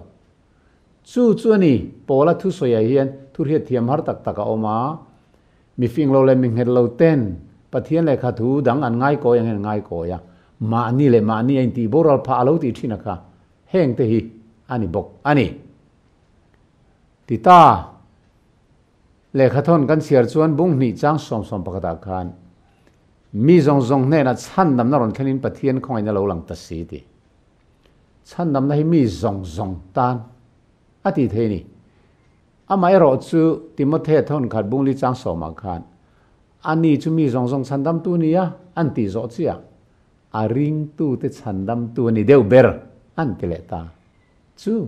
Chu chu a ni, Paula thusawiah hian thu hriat thiam har tak tak a awm a, mi fing lo leh mi nghet lo ten Pathian lehkha thu dang an ngaikawi angin an ngaikawi a, mahni leh mahni a intih boral phah a lo tih thin a kha, heng te hi a ni bawk a ni. Ti ta. Lehkhathawn kan chhiar chuan bung hnih chang sawm sawm pakhatah khan mi zawng zawng hnenah chhandamna rawn thlenin Pathian khawngaihna lo lang ta si ti. Chhandamna hi mi zawng zawng tan a ti thei a ni. Amaherawh chu Timothea thawn khat bung li chang sawmah khan ani chu mi zawng zawng chhandamtu nia an tih zawh chiah a ringtute chhandamtu a ni deuh ber an ti leh ta chu.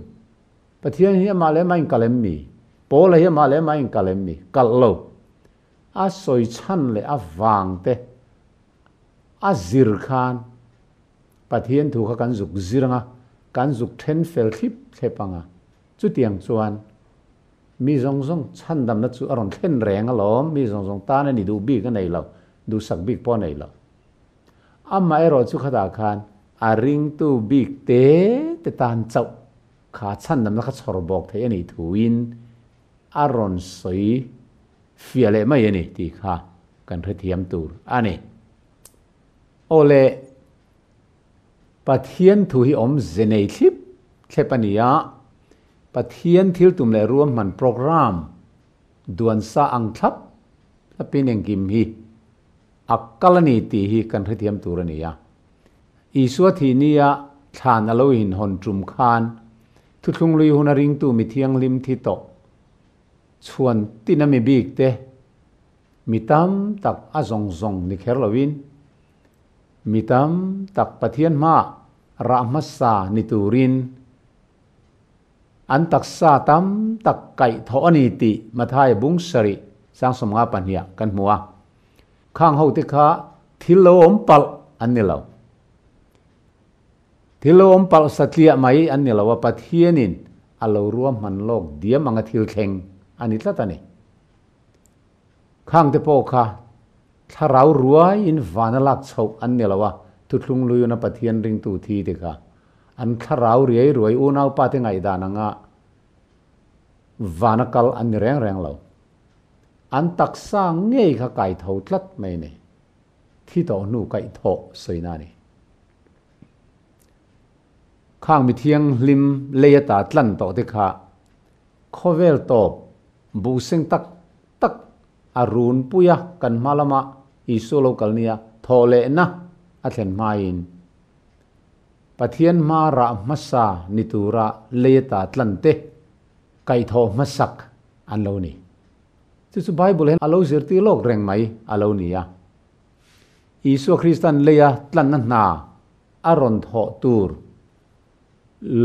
Pathian hi amah leh amah in kal em mi? Paula hi amah leh amah in kal em mi? Kalh lo. A sawi chhan leh a vang te a zir khan Pathian thu kha kan zuk zir anga, kan zuk then fel thlip thlep anga. Chutiang chuan mi zawng zawng chhandamna chu a rawn thlen reng alawm, mi zawng zawng tan a ni duh bik a nei lo, duhsak bik pawh a nei lo. Amaherawh chu khatah khan a ringtu bik te te tan chauh kha chhandamna kha chhawr bawk thei a nih thuin a rawn sawi fiah leh mai a ni tih kha kan hrethiam tur a ni. Aw le, Pathian thu hi awmze nei thlip thlep a ni a, Pathian thil tum leh ruahman program duan sa ang thlap thlapin engkim hi a kal a ni tih hi kan hrethiam tur a ni a. Isua thih nia thlan a lo inhawn tum khan thuthlung lui huna ringtu mi thianghlim thi tawh chhuan tina mi bik te mi tam tak a zawng zawng ni kher loin mi tam tak Pathian hmaah rah hmasa ni turin an taksa tam tak kaih thawh a ni tih Matthai bung sarih sang 52 ah kan hmu a. Khang ho te kha thil lo awm palh an ni lo. Thil lo awm palh satliah mai an ni lo a, Pathianin a lo ruahman lawk diam anga thil thleng a ni tlat a ni. Khangte pawh kha thlarau ruaiin vana lak chhoh an ni lo a, thuthlung luiuna Pathian ringtu thi te kha an thlarau riai ruai unaupa te ngaihdan anga vana kal an ni reng reng lo. An taksa ngei kha kai tho tlat mai a ni. Thi tawh hnu kaih thawh sawina a ni. Khang mithianghlim lei ata tlan tawh te kha khawvel tawp buhseng tak tak a run pui a, kan hma lama Isua lo kal nia thawh lehna a thlen hmain Pathian hma rah hmasa ni tura lei ata tlan te kaihthawh hmasak an lo ni. Chu chu Bible hian a lo zirtir lawk reng mai a lo ni a. Isua Kristan leia tlanna hna a rawn thawh tur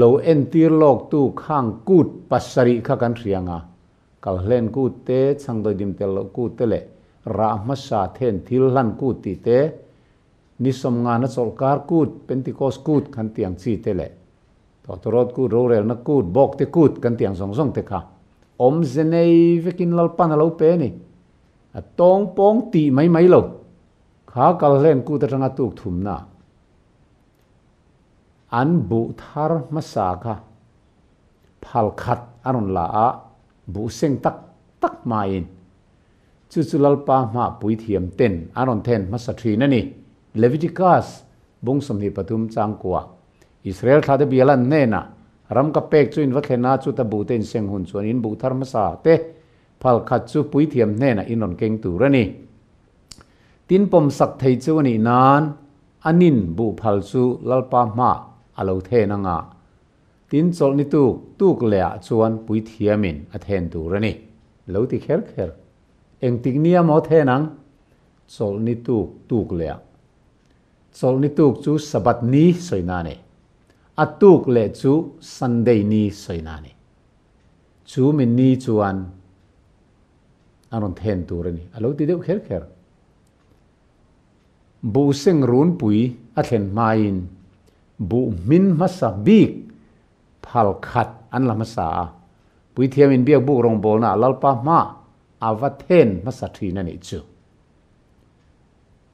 lo entir lawktu khang kut pasarih kha kan hria ang a, Kalhlen kut te, chhangdawi dim tel loh kut te leh rah hmasa then thil hlan kut tih te, ni sawmngana chawlhkar kut, Pentecost kut kan tih ang chi te leh Tawtawrawt kut, rorelna kut, bawkte kut kan tih ang zawng zawng te kha awmze nei vekin Lalpan a lo pe a ni. A tawng pawng tih mai mai lo. Kha kalhlen kut atanga tuk thumna an buh thar hmasa kha phal khat a rawn la a, buh seng tak tak hmain chu chu Lalpa hmah puithiam ten an rawn then hmasa thin a ni. Leviticus bung 23 changkua Israel thlate bial an hnenah ram ka pek chu in va thlen a, chuta buh te in seng hun chuan in buh thar hmasa te phal khat chu puithiam hnenah in rawn keng tur a ni. Tin pawmsak thei chu a nih nan a nin buh phal chu Lalpa hmah a lo then anga tin chawlh ni tuk tuk leh ah chuan puithiamin a then tur a ni. Lo ti kher kher. Engtik nia maw then ang? Chawlh ni tuk tuk leh ah. Chawlh ni tuk chu Sabbath ni sawina a ni. A tuk leh chu Sunday ni sawina a ni. Chu mi ni chuan a rawn then tur a ni. A lo ti deuh kher kher. Buh seng runpui a thlen hmain buh hmin hmasa bik phal khat an la hmasa a. Puithiam inbiak buk rawngbawlnaah Lalpa hma a va then hmasa thin a nih chu.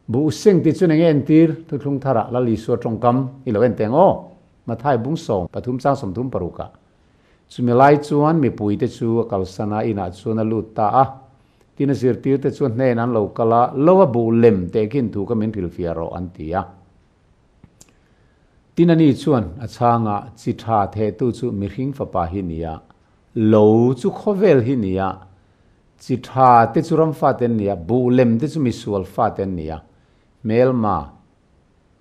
Buh seng tih chuan enge entir? Thuthlung tharah Lal Isua tawngkam i lo en teng aw. Mathai bung 13 chang 36 ah. Chumi lai chuan mipuite chu a kalsan a, inah chuan a lut ta a. Tin a zirtirte chuan hnen an lo kal a, Lo a buh lem teh khin thu kha min hrilhfiah rawh, an ti a. Tin ani chuan a chhang a, Chi tha thehtu chu mihring fapa hi ni a, lo chu khawvel hi ni a, chi tha te chu ram fate an ni a, buh lem te chu misual fate an ni a, hmelma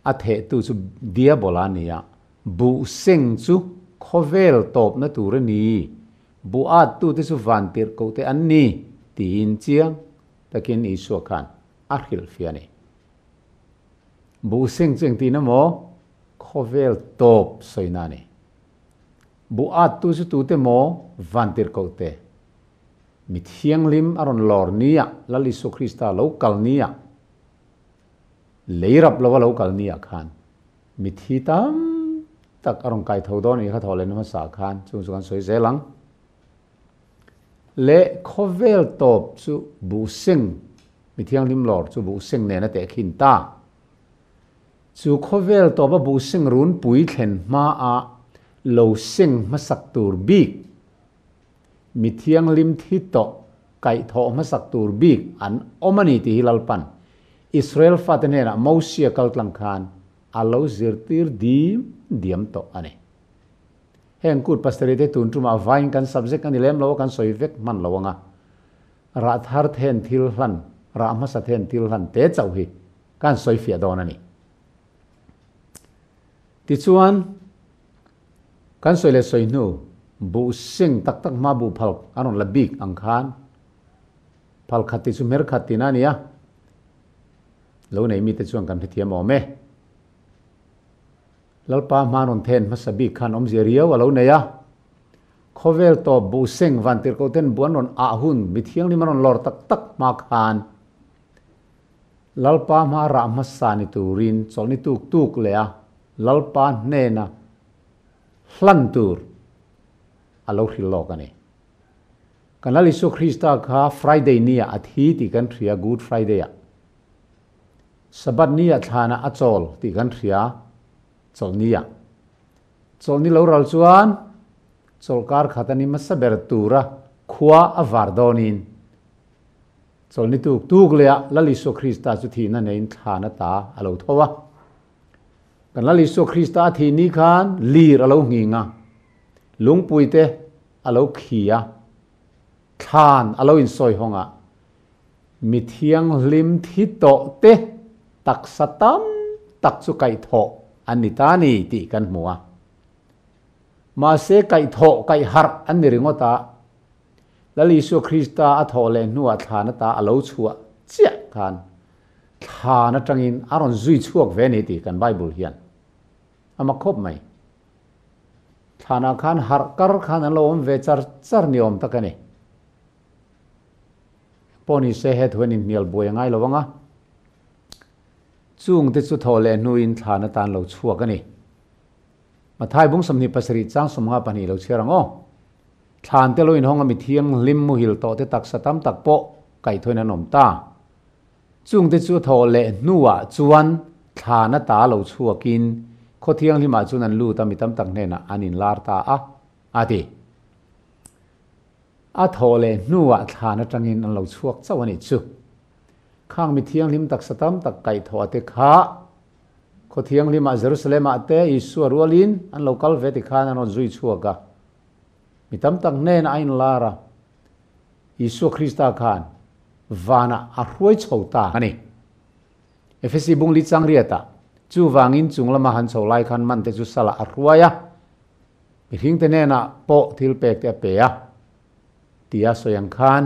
A thehtu chu Diabola a ni a, buh seng chu khawvel tawpna tur a ni, buh attute chu vantirh kohte an ni, tiin chiang takin Isua khan a hrilhfiah a ni. Buh seng chu engtin emaw khawvel tawp sawina a ni. Buh attu chu tute maw vantirh kohte? Mi thianghlim a rawn lawr nia, Lal Isua Krista lo kal nia. Lei rap lova lo kal ni ah khan mithi tam tak a rawn kai tho dawn a nih kha thawh lehna hmasa ah khan chung chu kan sawi zel ang. Leh khawvel tawp chu buh seng mi thianghlim lawr chu buh seng nen a teh khin ta. Chu khawvel tawp a buh seng runpui thlen hma ah lo seng hmasak tur bik Mi thianghlim thi tawh kaihthawh hmasak tur bik an awm a ni tih hi Lalpan Israel fate hnenah Mosia kaltlang khan a lo zirtir dim diam tawh a ni. Heng kut pasarih te tun tumah vain kan subject a ni lem lo a kan sawi vek hman lo anga rah thar then thil hlan rah hmasa then thil hlan te chauh hi kan sawi fiah dawn a ni. Tichuan. Kan sawi leh sawi hnu, buh seng tak tak hma buh phal an rawn la bik ang khan phal khat tih chu hmer khat tihna a ni a, lo nei mite chuan kan hrethiam awm e. Lalpa hma an rawn then hmasa bik khan awmzia riau a lo nei a, khawvel tawp buh seng vantirhkoh ten buh an rawn ah hun mi thianghlim an rawn lawr tak tak hma khan Lalpa hma rah hmasa ni turin chawlhni tuk tuk leh a. Lalpa hnena hlan tur a lo hrilh lawk a ni. Kan Lal Isua Krista kha Friday nia a thi tih kan hria, Good Friday ah. Sabbath nia thlanah a chawl tih kan hria, chawlhni ah. Chawlhni lo ral chuan chawlhkar khat a ni hmasa ber tura khua a var dawnin chawlhni tuk tuk leh ah Lal Isua Krista chu thihna neiin thlan ata a lo tho a. Kan Lal Isua Krista a thih ni khan lir a lo nghing a, lungpui te a lo khi a, thlan a lo insawi hawng a, mi thianghlim thi tawh te taksa tam tak chu kaihthawh an ni ta ni tih kan hmu a. Mahse kaihthawh kaihharh an ni ringawt a, Lal Isua Krista a thawh leh hnuah thlan ata a lo chhuah chiah khan thlan atangin a rawn zui chhuak ve ni tih kan Bible hian a mak khawp mai. Thlanah khan harh kar khan an lo awm ve char char ni awm tak a ni. Pawh ni se he thu hian inhnial buai a ngai lo ang a. Chungte chu thawh leh hnuin thlan atan lo chhuak a ni. Mathai bung 27 chang 52 lo chhiar ang aw. Thlan te lo inhawng a mi thianghlim muhil tawh te taksa tam tak pawh kaihthawin an awm ta. Chungte chu thawh leh hnuah chuan thlan ata lo chhuakin khaw thianghlimah chuan an lut a mi tam tak hnenah an inlar ta a, a ti. A thawh leh hnuah thlan atangin an lo chhuak chauh a nih chu. Khang mi thianghlim taksa tam tak kaihthawh a te kha khaw thianghlimah Jerusalem-ah te Isua rualin an lo kal ve tikhan an rawn zui chhuak a. Mi tam tak hnenah a inlar a, Isua Krista khan vanah a hruai chho ta a ni. Efesi bung li chang riatah, chuvangin chung lama han chho lai khan man te chu salah a hruai a, mihringte hnenah pawh thil pek te a pe a, tia sawi ang khan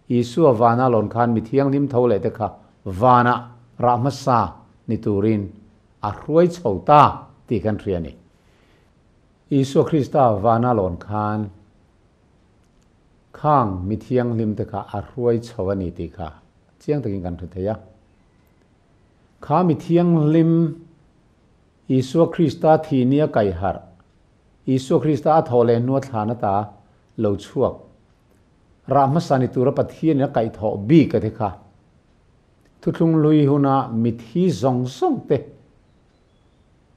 Isua vana lawn khan mi thianghlim tho leh te kha vanah rah hmasa ni turin a hruai chho ta tih kan hria a ni. Isua Krista vana lawn khan khang mi thianghlim te kha a hruai chho a ni tih kha chiang takin kan hre thei a. Kha mi thianghlim Isua Krista thih nia kaiharh, Isua Krista a thawh leh hnua thlan ata lo chhuak, rah hmasa ni tura Pathianin a kaihthawh bik a te kha thuthlung hlui huna mithi zawng zawng te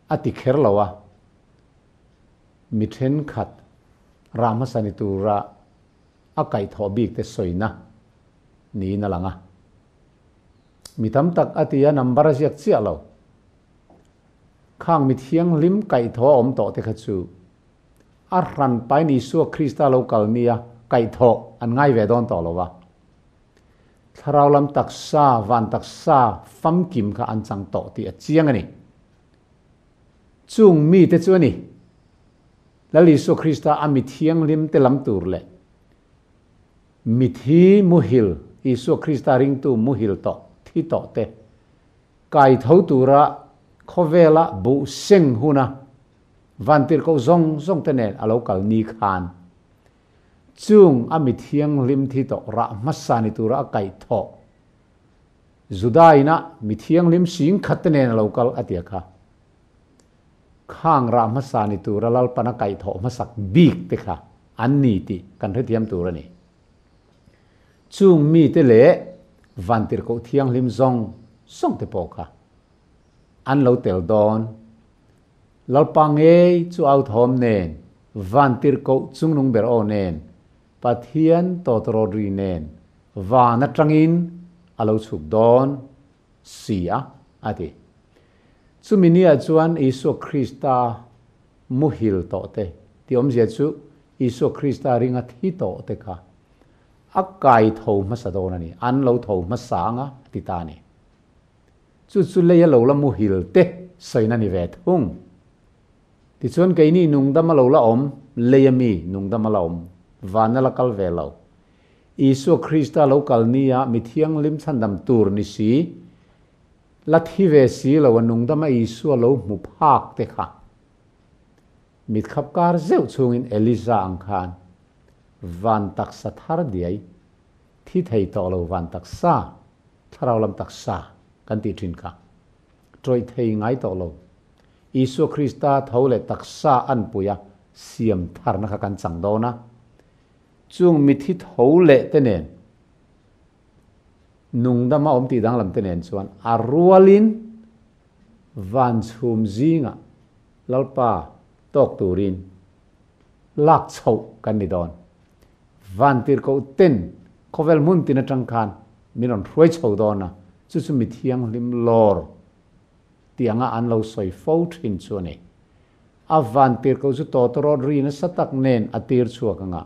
a ti kher lo a, mi thenkhat rah hmasa ni tura a kaihthawh bik te sawina niin a lang a. Mi tam tak a ti a, number a ziak chiah lo. Khang mi thianghlim kaihthawh a awm tawh te kha chu a hran pain Isua Krista lo kal nia kaihthawh an ngai ve dawn tawh lo a. Thlarau lam taksa, van taksa famkim kha an chang tawh tih a chiang a ni. Chung mite chu a ni, Lal Isua Krista a mi thianghlim te lam tur leh mithi muhil, Isua Krista ringtu muhil tawh, thi tawh te kai tho tura khawvela buh seng huna vantirhkoh zawng zawng te nen a lo kal ni khan chung a mi thianghlim thi tawh rah hmasa ni tura a kaihthawh Juda inah mi thianghlim sing khat te nen a lo kal a ti a kha. Khang rah hmasa ni tura Lalpan a kaihthawh hmasak bik te kha an ni tih kan hrethiam tur a ni. Chung mite leh vantirhkoh thianghlim zawng zawng te pawh kha an lo tel dawn. Lalpa ngei chu authawm nen, vantirhkoh chungnung ber aw nen, Pathian tawtrawt ri nen van atangin a lo chhuk dawn si a, a ti. Chumi niah chuan Isua Krista muhil tawh te, tih awmzia chu Isua Krista ringa thi tawh te kha a kai tho hmasa dawn a ni, an lo tho hmasa anga a ti ta a ni. Chu chu leia lo la muhil te sawina ni ve thung. Tichuan keini nungdam a lo la awm, lei a mi nungdam a la awm, van a la kal ve lo. Isua Krista lo kal nia mi thianghlim chhandam tur ni si, la thi ve si lo a nungdam a Isua lo hmu phak te kha. Mitkhap kar zeuh chungin Elija ang khan van taksa thar diai, thi thei tawh lo van taksa, thlarau lam taksa kan tih thin kha, tawih thei ngai tawh lo. Isua Krista tho leh taksa an pui a, siam tharna kha kan chang dawn a. Chung mithi tho leh te nen, nungdama awm tih danglam te nen chuan a rualin van chhum zingah Lalpa tawk turin lak chhoh kan ni dawn. Van tirhkoh ten khawvel hmun tin atang khan min rawn hruai chho dawn a, chu chu mi thianghlim lawr tih anga an lo sawi fo thin chu a ni. A van tirhkoh chu tawtawrawt ri nasa tak nen a tir chhuak anga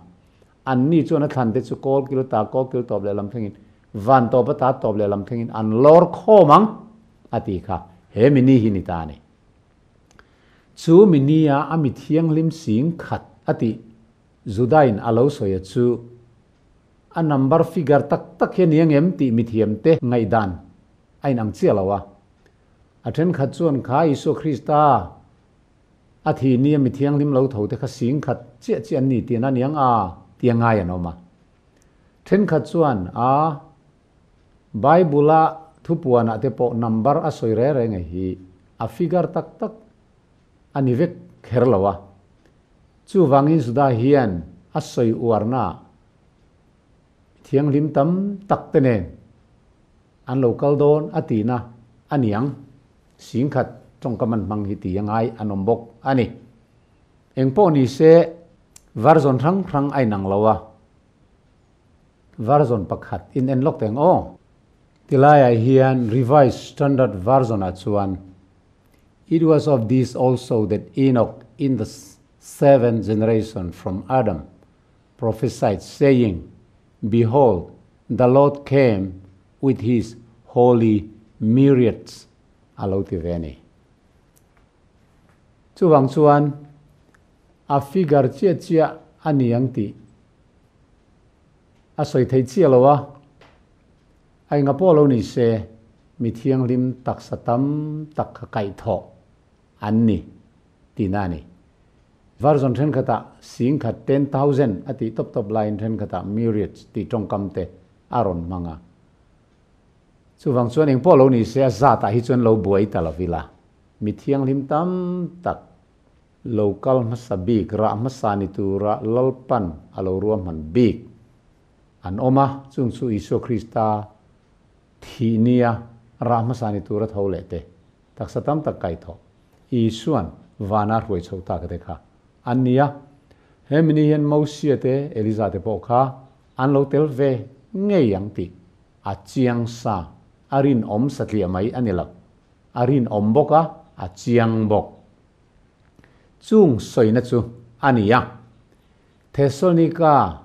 anni chuan a thlan te chu kawl kil ta kawl kil tawp leh lam thlengin van tawp ata tawp leh lam thlengin an lawr khawm ang a ti kha he mini hi ni ta a ni. Chu minia a mi thianghlim sing khat a tih Judain a lo sawi a chu a number figure tak tak hi a ni angem tih mithiam te ngaihdan a inang chiah lo a. A thenkhat chuan kha Isua Krista a thih nia mi thianghlim lo tho te kha sing khat chiah chiah an ni tihna a niang a tia ngai an awm a. Thenkhat chuan a Bible-a thupuanah te pawh number a sawi reng reng hi a figure tak tak a ni vek kher lo a. Chuvangin Juda hian a sawi uarna thianghlim tam tak te nen an lo kal dawn a tihna a niang. Singkhat tawngkam an hmang hi ti a ngai an awm bawk a ni. Engpawh ni se version hrang hrang a inang lo a, version pakhat in en lawk teng aw. Tilaiah hian Revised Standard Version ah chuan It was of this also that Enoch in the seventh generation from Adam prophesied saying, Behold, the Lord came with his holy myriads a lo ti ve a ni. Chuvang chuan a figure chiah chiah a ni ang tih a sawi thei chiah lo a, a enga pawh lo ni se mi thianghlim taksa tam tak kha kaihthawh an ni tihna a ni. Version thenkhatah singkhat 10,000 a tih tawp tawp laiin thenkhatah myriads tih tawngkam te a rawn hmang a. Chuvang chuan engpawh lo ni se a zatah hi chuan lo buai ta lo ila. Mi thianghlim tam tak lo kal hmasa bik, rah hmasa ni tura Lalpan a lo ruahman bik an awm a, chung chu Isua Krista thih nia rah hmasa ni tura tho leh te, taksa tam tak kai thawh Isuan vana hruai chho tak te kha an ni a. He mini hian Mosia te, Eliza te pawh kha an lo tel ve ngei ang tih a chiang sa, a rinawm satliah mai a ni lo. A rinawm bawk a, a chiang bawk. Chung sawina chu a ni a. Thessalonika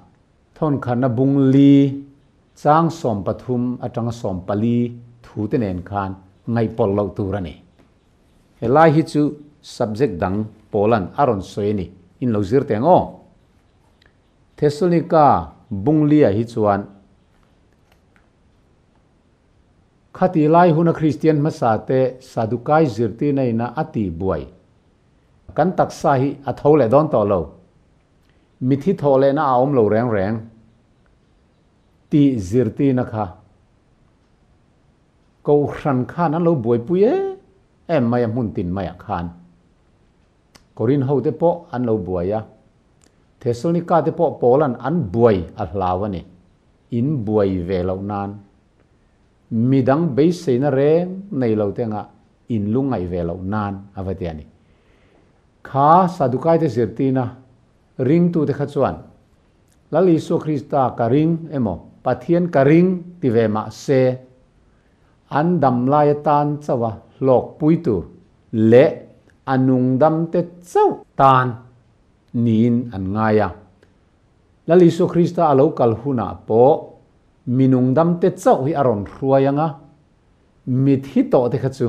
thawnkhatna bung li chang 13 atanga 14 thu te nen khan ngaihpawlh loh tur a ni. Helai hi chu subject dang Paulan a rawn sawi a ni, in lo zir teh ang aw. Thessalonika bung li-ah hi chuan khati lai huna Kristian hmasa te Sadukai zirtirna ina a tih buai kan taksa hi a tho leh dawn tawh lo, mithi thawh lehna a awm lo reng reng tih zirtirna kha Kohhran khan an lo buaipui em em mai a hmun tin maiah khan. Korin ho te pawh an lo buai a, Thessalonika te pawh Paulan an buai a hlau a ni. In buai ve loh nan midang beiseina reng nei lo te anga in lungngaih ve loh nan a va ti a ni. Kha Sadukai te zirtirna ringtute kha chuan Lal Isua Krista ka ring emaw Pathian ka ring ti ve mah se an dam lai atan chauh a hlawkpui tur leh a nungdam te chauh tan niin an ngai a. Lal Isua Krista a lo kal hunah pawh mi nungdam te chauh hi a rawn hruai ang a, mithi tawh te kha chu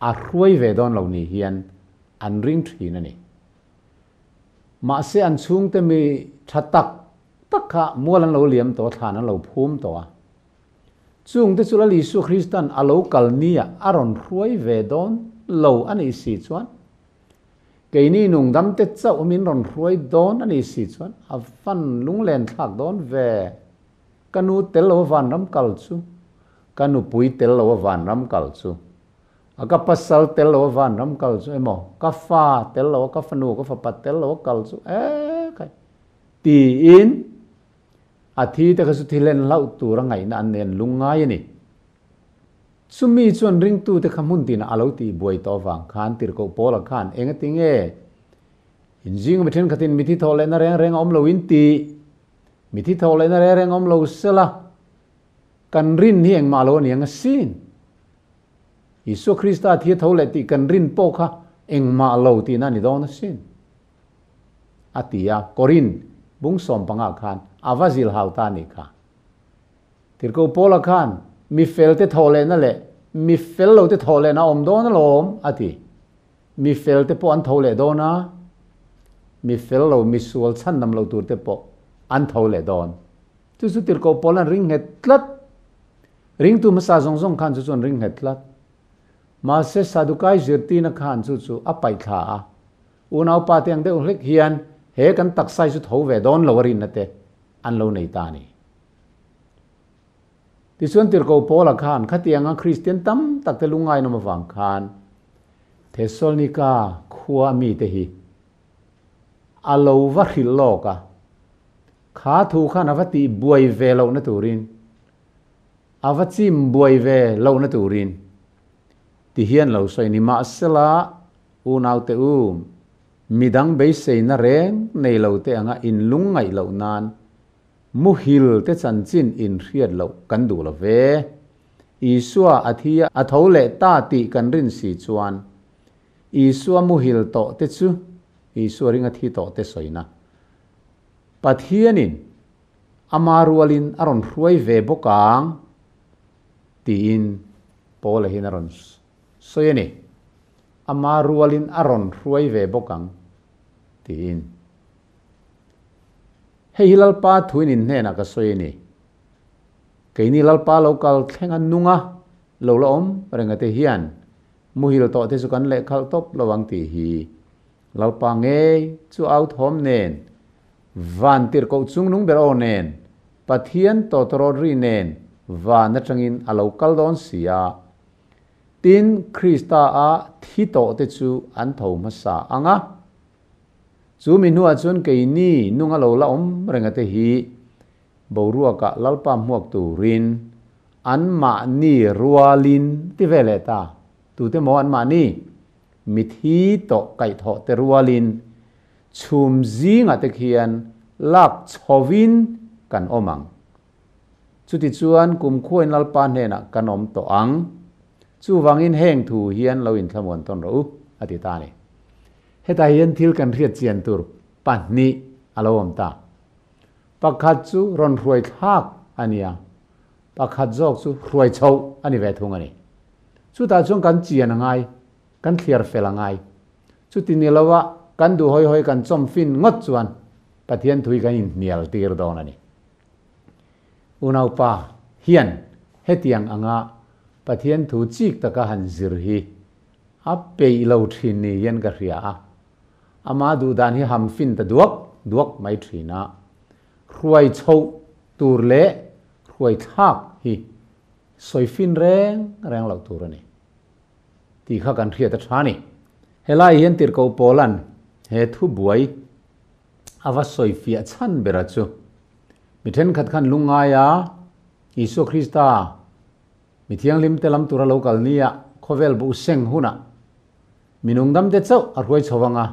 a hruai ve dawn lo ni hian an ring thin a ni. Mahse an chhungte mi tha tak tak kha mual an lo liam tawh a, thlan an lo phum tawh a. Chungte chu Lal Isua Kristan a lo kal nia a rawn hruai ve dawn lo a nih si chuan, keini nungdamte chauh min rawn hruai dawn a nih si chuan a van lunglen thlak dawn ve. Ka nu tel lo a vanram kal chu, ka nupui tel lo a vanram kal chu. A ka pasal tel lo a vanram kal chu emaw, ka fa tel lo a ka fanu, ka fapa tel lo a kal chu e khai tiin a thi te kha chu thi len hlauh tur a ngaihna an nei an lungngai a ni. Chumi chuan ringtute kha hmun tinah a lo tih buai tawh avang khan Tirhkoh Paula khan engati nge inzinga mi thenkhatin mithi thawh lehna reng reng a awm lo in tih? Mithi thawh lehna reng reng a awm lo sela kan rin hi engmah lo a ni ang asin. Isua Krista thi a tho leh tih kan rin pawh kha engmah lo tihna a ni dawn asin, a ti a. Korin bung sawmpangah khan a va zilhau ta a nih kha. Tirhkoh Paula khan mi felte thawh lehna leh mi fel lote thawh lehna a awm dawn alawm, a ti. Mi felte pawh an tho leh dawn a, mi fel lo, mi sual chhandam lo turte pawh an tho leh dawn. Chu chu Tirhkoh Paula'n ring nghet tlat. Ringtu hmasa zawng zawng khan chu chuan ring nghet tlat. Mahse Sadukai zirtirna khan chu chu a paih thla a. Unaupa te ang deuh hlek hian he kan taksa hi chu tho ve dawn lo a rinna te an lo nei ta a ni. Tichuan Tirhkoh Paula khan khatianga Kristian tam tak te lungngainawm avang khan Thesalonika khua mite hi a lo va hrilh lawk a. Kha thu khan a va tih buai ve lohna turin A va chim buai ve lohna turin ti hian lo sawi ni. Mahsela, unaute u, midang beiseina reng nei lo te anga inlungngaih loh nan muhil te chanchin inhriat loh kan duh lo ve. Isua a thi a tho leh ta tih kan rin si chuan Isua muhil tawh te chu Isua ringa thi tawh te sawina Pathianin Ama rualin a rawn hruai ve bawk ang, tiin Paula hian a rawn sawi a ni. Ama rualin a rawn hruai ve bawk ang, tiin. Hei hi Lalpa thuin in hnenah ka sawi a ni. Keini Lalpa lo kal thleng a nung a, lo la awm renga te hian muhil tawh te chu kan lehkhalh tawp lo ang tih hi Lalpa ngei chu au thawm nen Van tirhkoh chungnung ber aw nen, Pathian tawtawrawt ri nen van atangin a lo kal dawn si a. Tin, Krista a thi tawh te chu an tho hmasa ang a. Chu mi hnuah chuan keini nung a lo la awm renga te hi boruakah Lalpa hmuak turin anmahni rualin ti ve leh ta. Tute maw anmahni? Mithi tawh kaihthawh te rualin Chhum zingah te khian lak chhovin kan awm ang. Chutichuan kumkhuain Lalpa hnenah kan awm tawh ang. Chuvangin heng thu hian lo inthlamuan tawn rawh u, a ti ta a ni. Hetah hian thil kan hriat chian tur pahnih a lo awm ta. Pakhat chu rawn hruai thlak a ni a, pakhat zawk chu hruai chhoh a ni ve thung a ni. Chutah chuan kan chian a ngai, kan thliar fel a ngai. Chuti ni loa kan duh hawi hawi kan chawm fin ngawt chuan Pathian thui kan inhnial tir dawn a ni. Unaupa hian hetiang anga Pathian thu chik taka han zir hi a peih lo thin ni hian ka hria a, ama duh dan hi ham fin ta duak duak mai thin a, hruai chhoh tur leh hruai thlak hi sawi fin reng reng loh tur a ni. Tih kha kan hriat a tha ni. Helai hian Tirhkoh Paula'n he thu buai a va sawi fiah chhan bera chu mi thenkhat khan lungngai a, Isua Krista mi thianghlim te lam tura lo kal nia khawvel buh seng hunah mi nungdam te chauh a hruai chho ang a,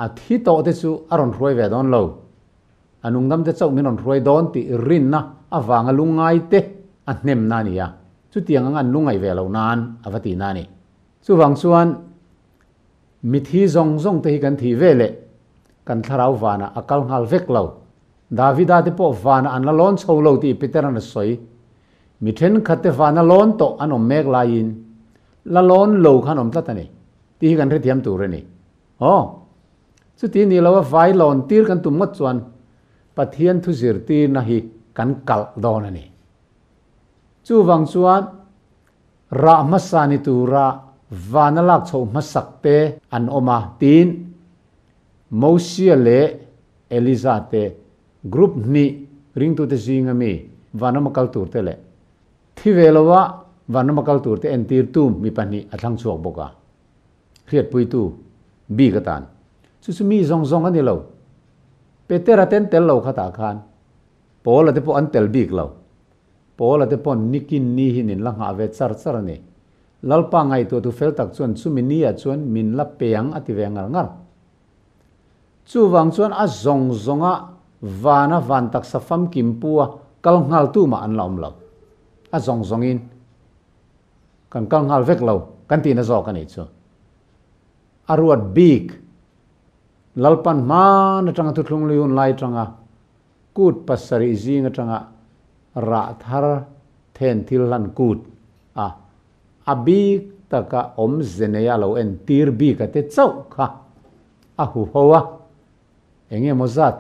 a thi tawh te chu a rawn hruai ve dawn lo. A nungdam te chauh min rawn hruai dawn tih rinna avanga lungngai te a hnemna a ni a, chutiang anga an lungngaih ve loh nan a va tihna a ni. Chuvang chuan mithi zawng zawng te hi kan thih ve leh kan thlarau vanah a kal nghal vek lo. Davida te pawh vanah an la lawn chho lo tih Peter-a'n a sawi. Mi thenkhat te vana lawn tawh an awm mek laiin la lawn lo khan awm tlat a ni tih hi kan hrethiam tur a ni. Aw. Chuti ni lo a vai lawn tir kan tum ngawt chuan Pathian thu zirtirna hi kan kalh dawn a ni. Chuvang chuan rah hmasa ni tura vana lak chhoh hmasak te an awm a tiin Mosia leh Eliza te group hnih ringtute zinga mi vanrama kal tur te leh thi ve lova Vanrama kal turte entirtu mi pahnih a thlang chhuak bawk a, hriatpuitu bik atan. Chu chu mi zawng zawng a ni lo. Petera te an tel lo khatah khan Paula te pawh an tel bik lo. Paula te paw'n nikin ni hi nin la nghah ve char char a ni. Lalpa ngaihtuahtu fel tak chuan chumi ni ah chuan min la pe ang a ti ve ngar ngar. Chuvang chuan a zawng zawnga vana van taksa famkim pu a kal nghal tu mah an la awm lo. A zawng zawngin kan kal nghal vek lo kan tihna zawk a nih chu. A ruat bik Lalpan hman atanga thuthlung lui hun lai atanga kut pasarih zing atanga rah thar then thil hlan kut a a bik taka awmze neia lo entir bik a te chauh kha a hu ho a, eng emaw zat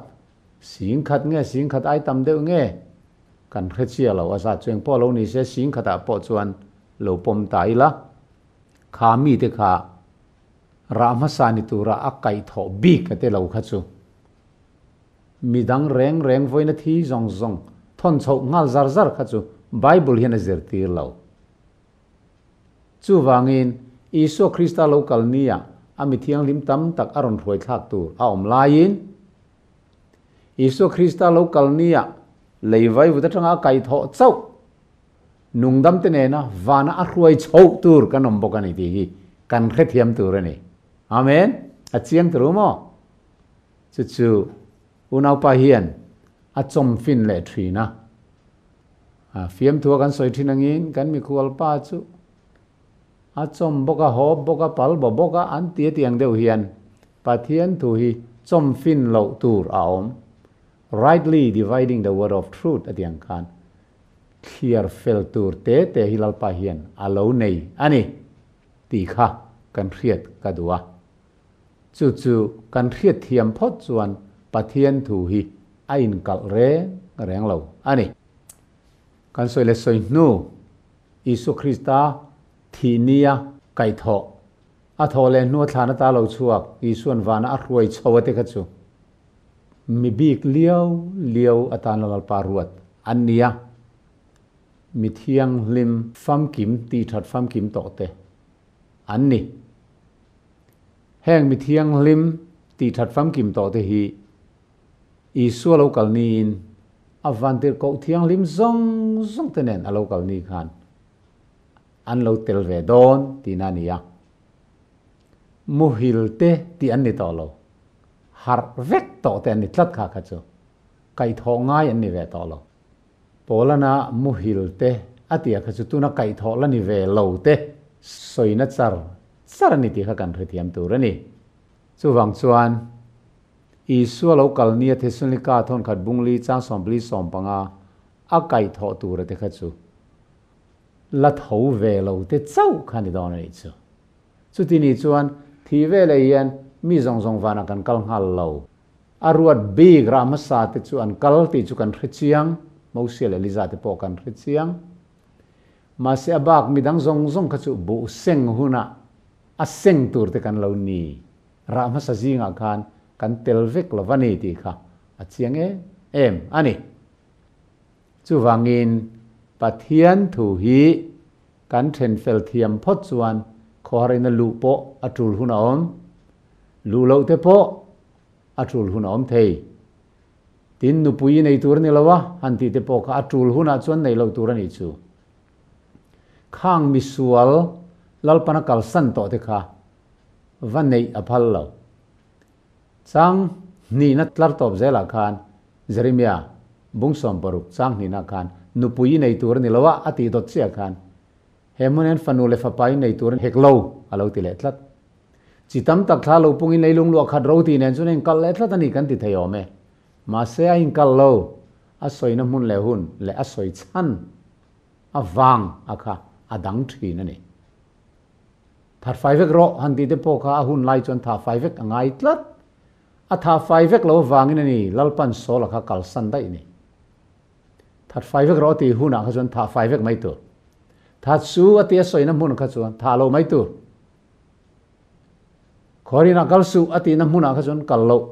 singkhat nge singkhat ai tam deuh nge kan hre chiah lo, a zat chu eng pawh lo ni se singkhatah pawh chuan lo pawm ta ila, kha mite kha rah hmasa ni tura a kaihthawh bik a te lo kha chu midang reng reng vawiina thi zawng zawng thawn chhoh nghal zar zar kha chu Bible hian a zirtir lo. Chuvangin, Isua Krista lo kal nia a mi thianghlim tam tak a rawn hruai thlak tur a awm laiin, Isua Krista lo kal nia lei vaivut atanga a kaihthawh chauh nungdamte nena vana a hruai chhoh tur kan awm bawk a ni tih hi kan hrethiam tur a ni. Amen. A chiang tur u maw? Chu chu unaupa hian a chawmfin leh thin a. A fiamthua kan sawi thin angin kan mikhual pa chu a chawm bawk a, hawp bawk a, pal baw bawk a an ti a tih ang deuh hian Pathian thu hi chawmfin loh tur a awm. Rightly dividing the word of truth a tih ang khan thliar fel tur te te hi Lalpa hian a lo nei a ni tih kha kan hriat ka duh a. Chu chu kan hriat thiam phawt chuan Pathian thu hi a inkalh reng reng lo a ni. Kan sawi leh sawi hnu, Isua Krista thih nia kaihthawh, a thawh leh hnu a thlan ata lo chhuak Isua'n vana a hruai chho a te kha chu mi bik liau liau atana Lalpa ruat an ni a, mi thianghlim famkim tihthat famkim tawh te an ni. Heng mi thianghlim tihthat famkim tawh te hi Isua lo kal niin a vantirhkoh thianghlim zawng zawng te nen a lo kal ni khan an lo tel ve dawn tihna a ni a. Muhil te tih an ni tawh lo, harh vek tawh te an ni tlat kha kha chu kaihthawh ngai an ni ve tawh lo. Paulana muhil te a tih ah kha chu tuna kaihthawh la ni ve lo te sawina char char a ni tih kha kan hrethiam tur a ni. Chuvang chuan Isua lo kal nia Thesalonika thawnkhat bungli chang sawmpali sawmpanga a kaihthawh tura te kha chu la tho ve lo te chauh kha ni dawn a nih chu. Chuti ni chuan thih veleh hian mi zawng zawng vanah kan kal nghal lo. A ruat bik rah hmasa te chu an kal tih chu kan hre chiang, Mosia leh Eliza te pawh kan hre chiang. Mahse a bak midang zawng zawng kha chu buh seng hunah a seng tur te kan lo ni. Rah hmasa zingah khan kan tel vek lo va ni tih kha a chiang em em a ni. Chuvangin Pathian thu hi kan then fel thiam phawt chuan khawharina luh pawh a tul hun a awm. Luh loh te pawh a tul hun a awm thei. Tin, nupui i nei tur a ni lo a, han tih te pawh kha a tul hunah chuan nei lo tur a nih chu. Khang misual Lalpana kalsan tawh te kha va neih a phal lo. Chang hnihna tlar tawp zelah khan Jeremia bung 60 chang hnihna khan nupui i nei tur a ni lo a, a tih dawt chiah khan he hmun hian fanu leh fapa i nei tur a hek lo a lo ti leh tlat. Chi tam tak thla lo pungin leilung luah khat ro tih nen chuan a inkalh leh tlat a ni kan ti thei awm e. Mahse a inkalh lo, a sawina hmun leh hun leh a sawi chhan a vang a kha a dang thin a ni. That fai vek rawh han tih te pawh kha a hun lai chuan tha fai vek a ngai tlat. A tha fai vek lo avangin a ni Lalpan Saul-a kha kalsan daih a ni. That fai vek rawh a tih hunah kha chuan tha fai vek mai tur. That su a tih a sawina hmun kha chuan tha lo mai tur. Khuarinah kal suh a tihna hmunah kha chuan kal loh.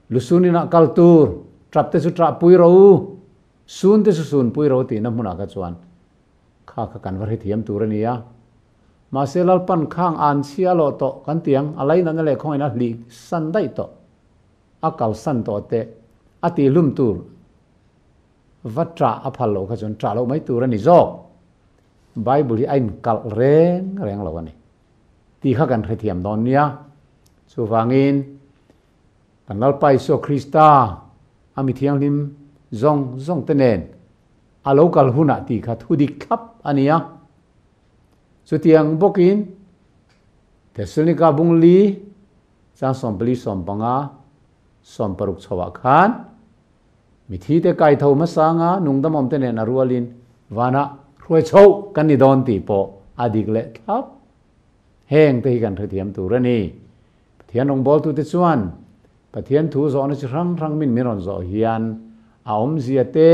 Lusuninah kal tur, tap te chu trah pui ro u, sun te chu sun pui ro tihna hmunah kha chuan. Kha kha kan va hrethiam tur a ni a. Mahse Lalpan khang an chhia lawh tawh kan ti ang, a lainatna leh khawngaihna hlih san daih tawh, a kalsan tawh teh a tihlum tur va ṭah a phal loh kha chuan ṭah loh mai tur a ni zawk. Bible hi a inkalh reng reng lo a ni tih kha kan hrethiam dawn nia. Chuvangin kan Lalpa Isua Krista a mi thianghlim zawng zawng te nen a lo kal hunah tih kha thu dik thlap a ni a. Chutiang bawkin Thessalonika bung li chang 44 15 60 chhoah khan mithite kaitho hmasanga nungdamawmte nen a rualin vanah hruai chhoh kan ni dawn tih pawh a dik leh thlap. Heng te hi kan hrethiam tur a ni. Pathian rawngbawltute chuan Pathian thu zawhna chi hrang hrang min min rawn zawh hian a awmzia te,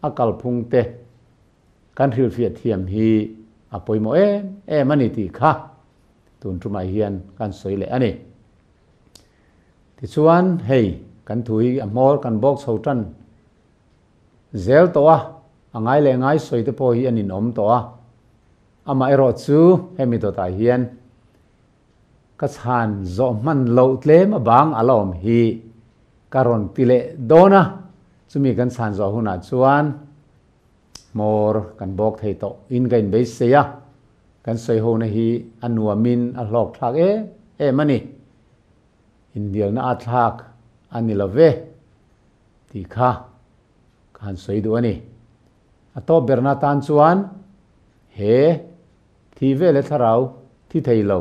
a kalphung te, Kan hrilhfiah thiam hi a pawimawh em em a ni tih kha tun tumah hian kan sawi leh a ni. Tichuan hei kan thu hi a hmawr kan bawk chho tan zel tawh a, a ngai leh ngai sawi te pawh hi a ninawm tawh a. Amaherawh chu hemi dawtah hian ka chhan zawh hman loh tlem a bang a la awm hi ka rawn ti leh dawn a, chumi kan chhan zawh hunah chuan Hmawr kan bawk thei tawh in ka inbeisei a, kan sawi hona hi a nuamin a hlawk thlak em em a ni. Inbialna a thlak a ni lo ve tih kha ka han sawi duh a ni. A tawp berna tan chuan he thi vel e thlarau thi thei lo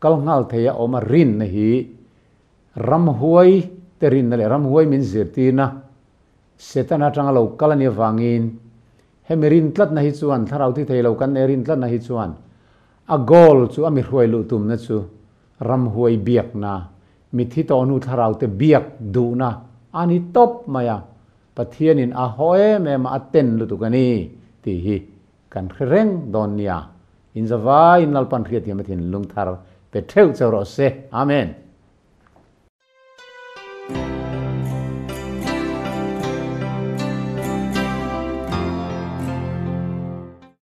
kal nghal thei a awm a rinna hi ramhuai te rinna leh ramhuai min zirtirna Setana atanga lo kal a nih avangin hemi rin tlatna hi chuan, thlarau thi thei lo kan nei rin tlatna hi chuan a goal chu a mi hruai luh tumna chu ramhuai biakna, mithi tawh hnu thlarau te biak duhna a ni tawp mai a, Pathianin a haw em em a, a ten lutuk a ni tih hi kan hre reng dawn nia. Inzavaiin Lalpan hriatthiam a thinlung thar pe theuh cheu rawh se. Amen.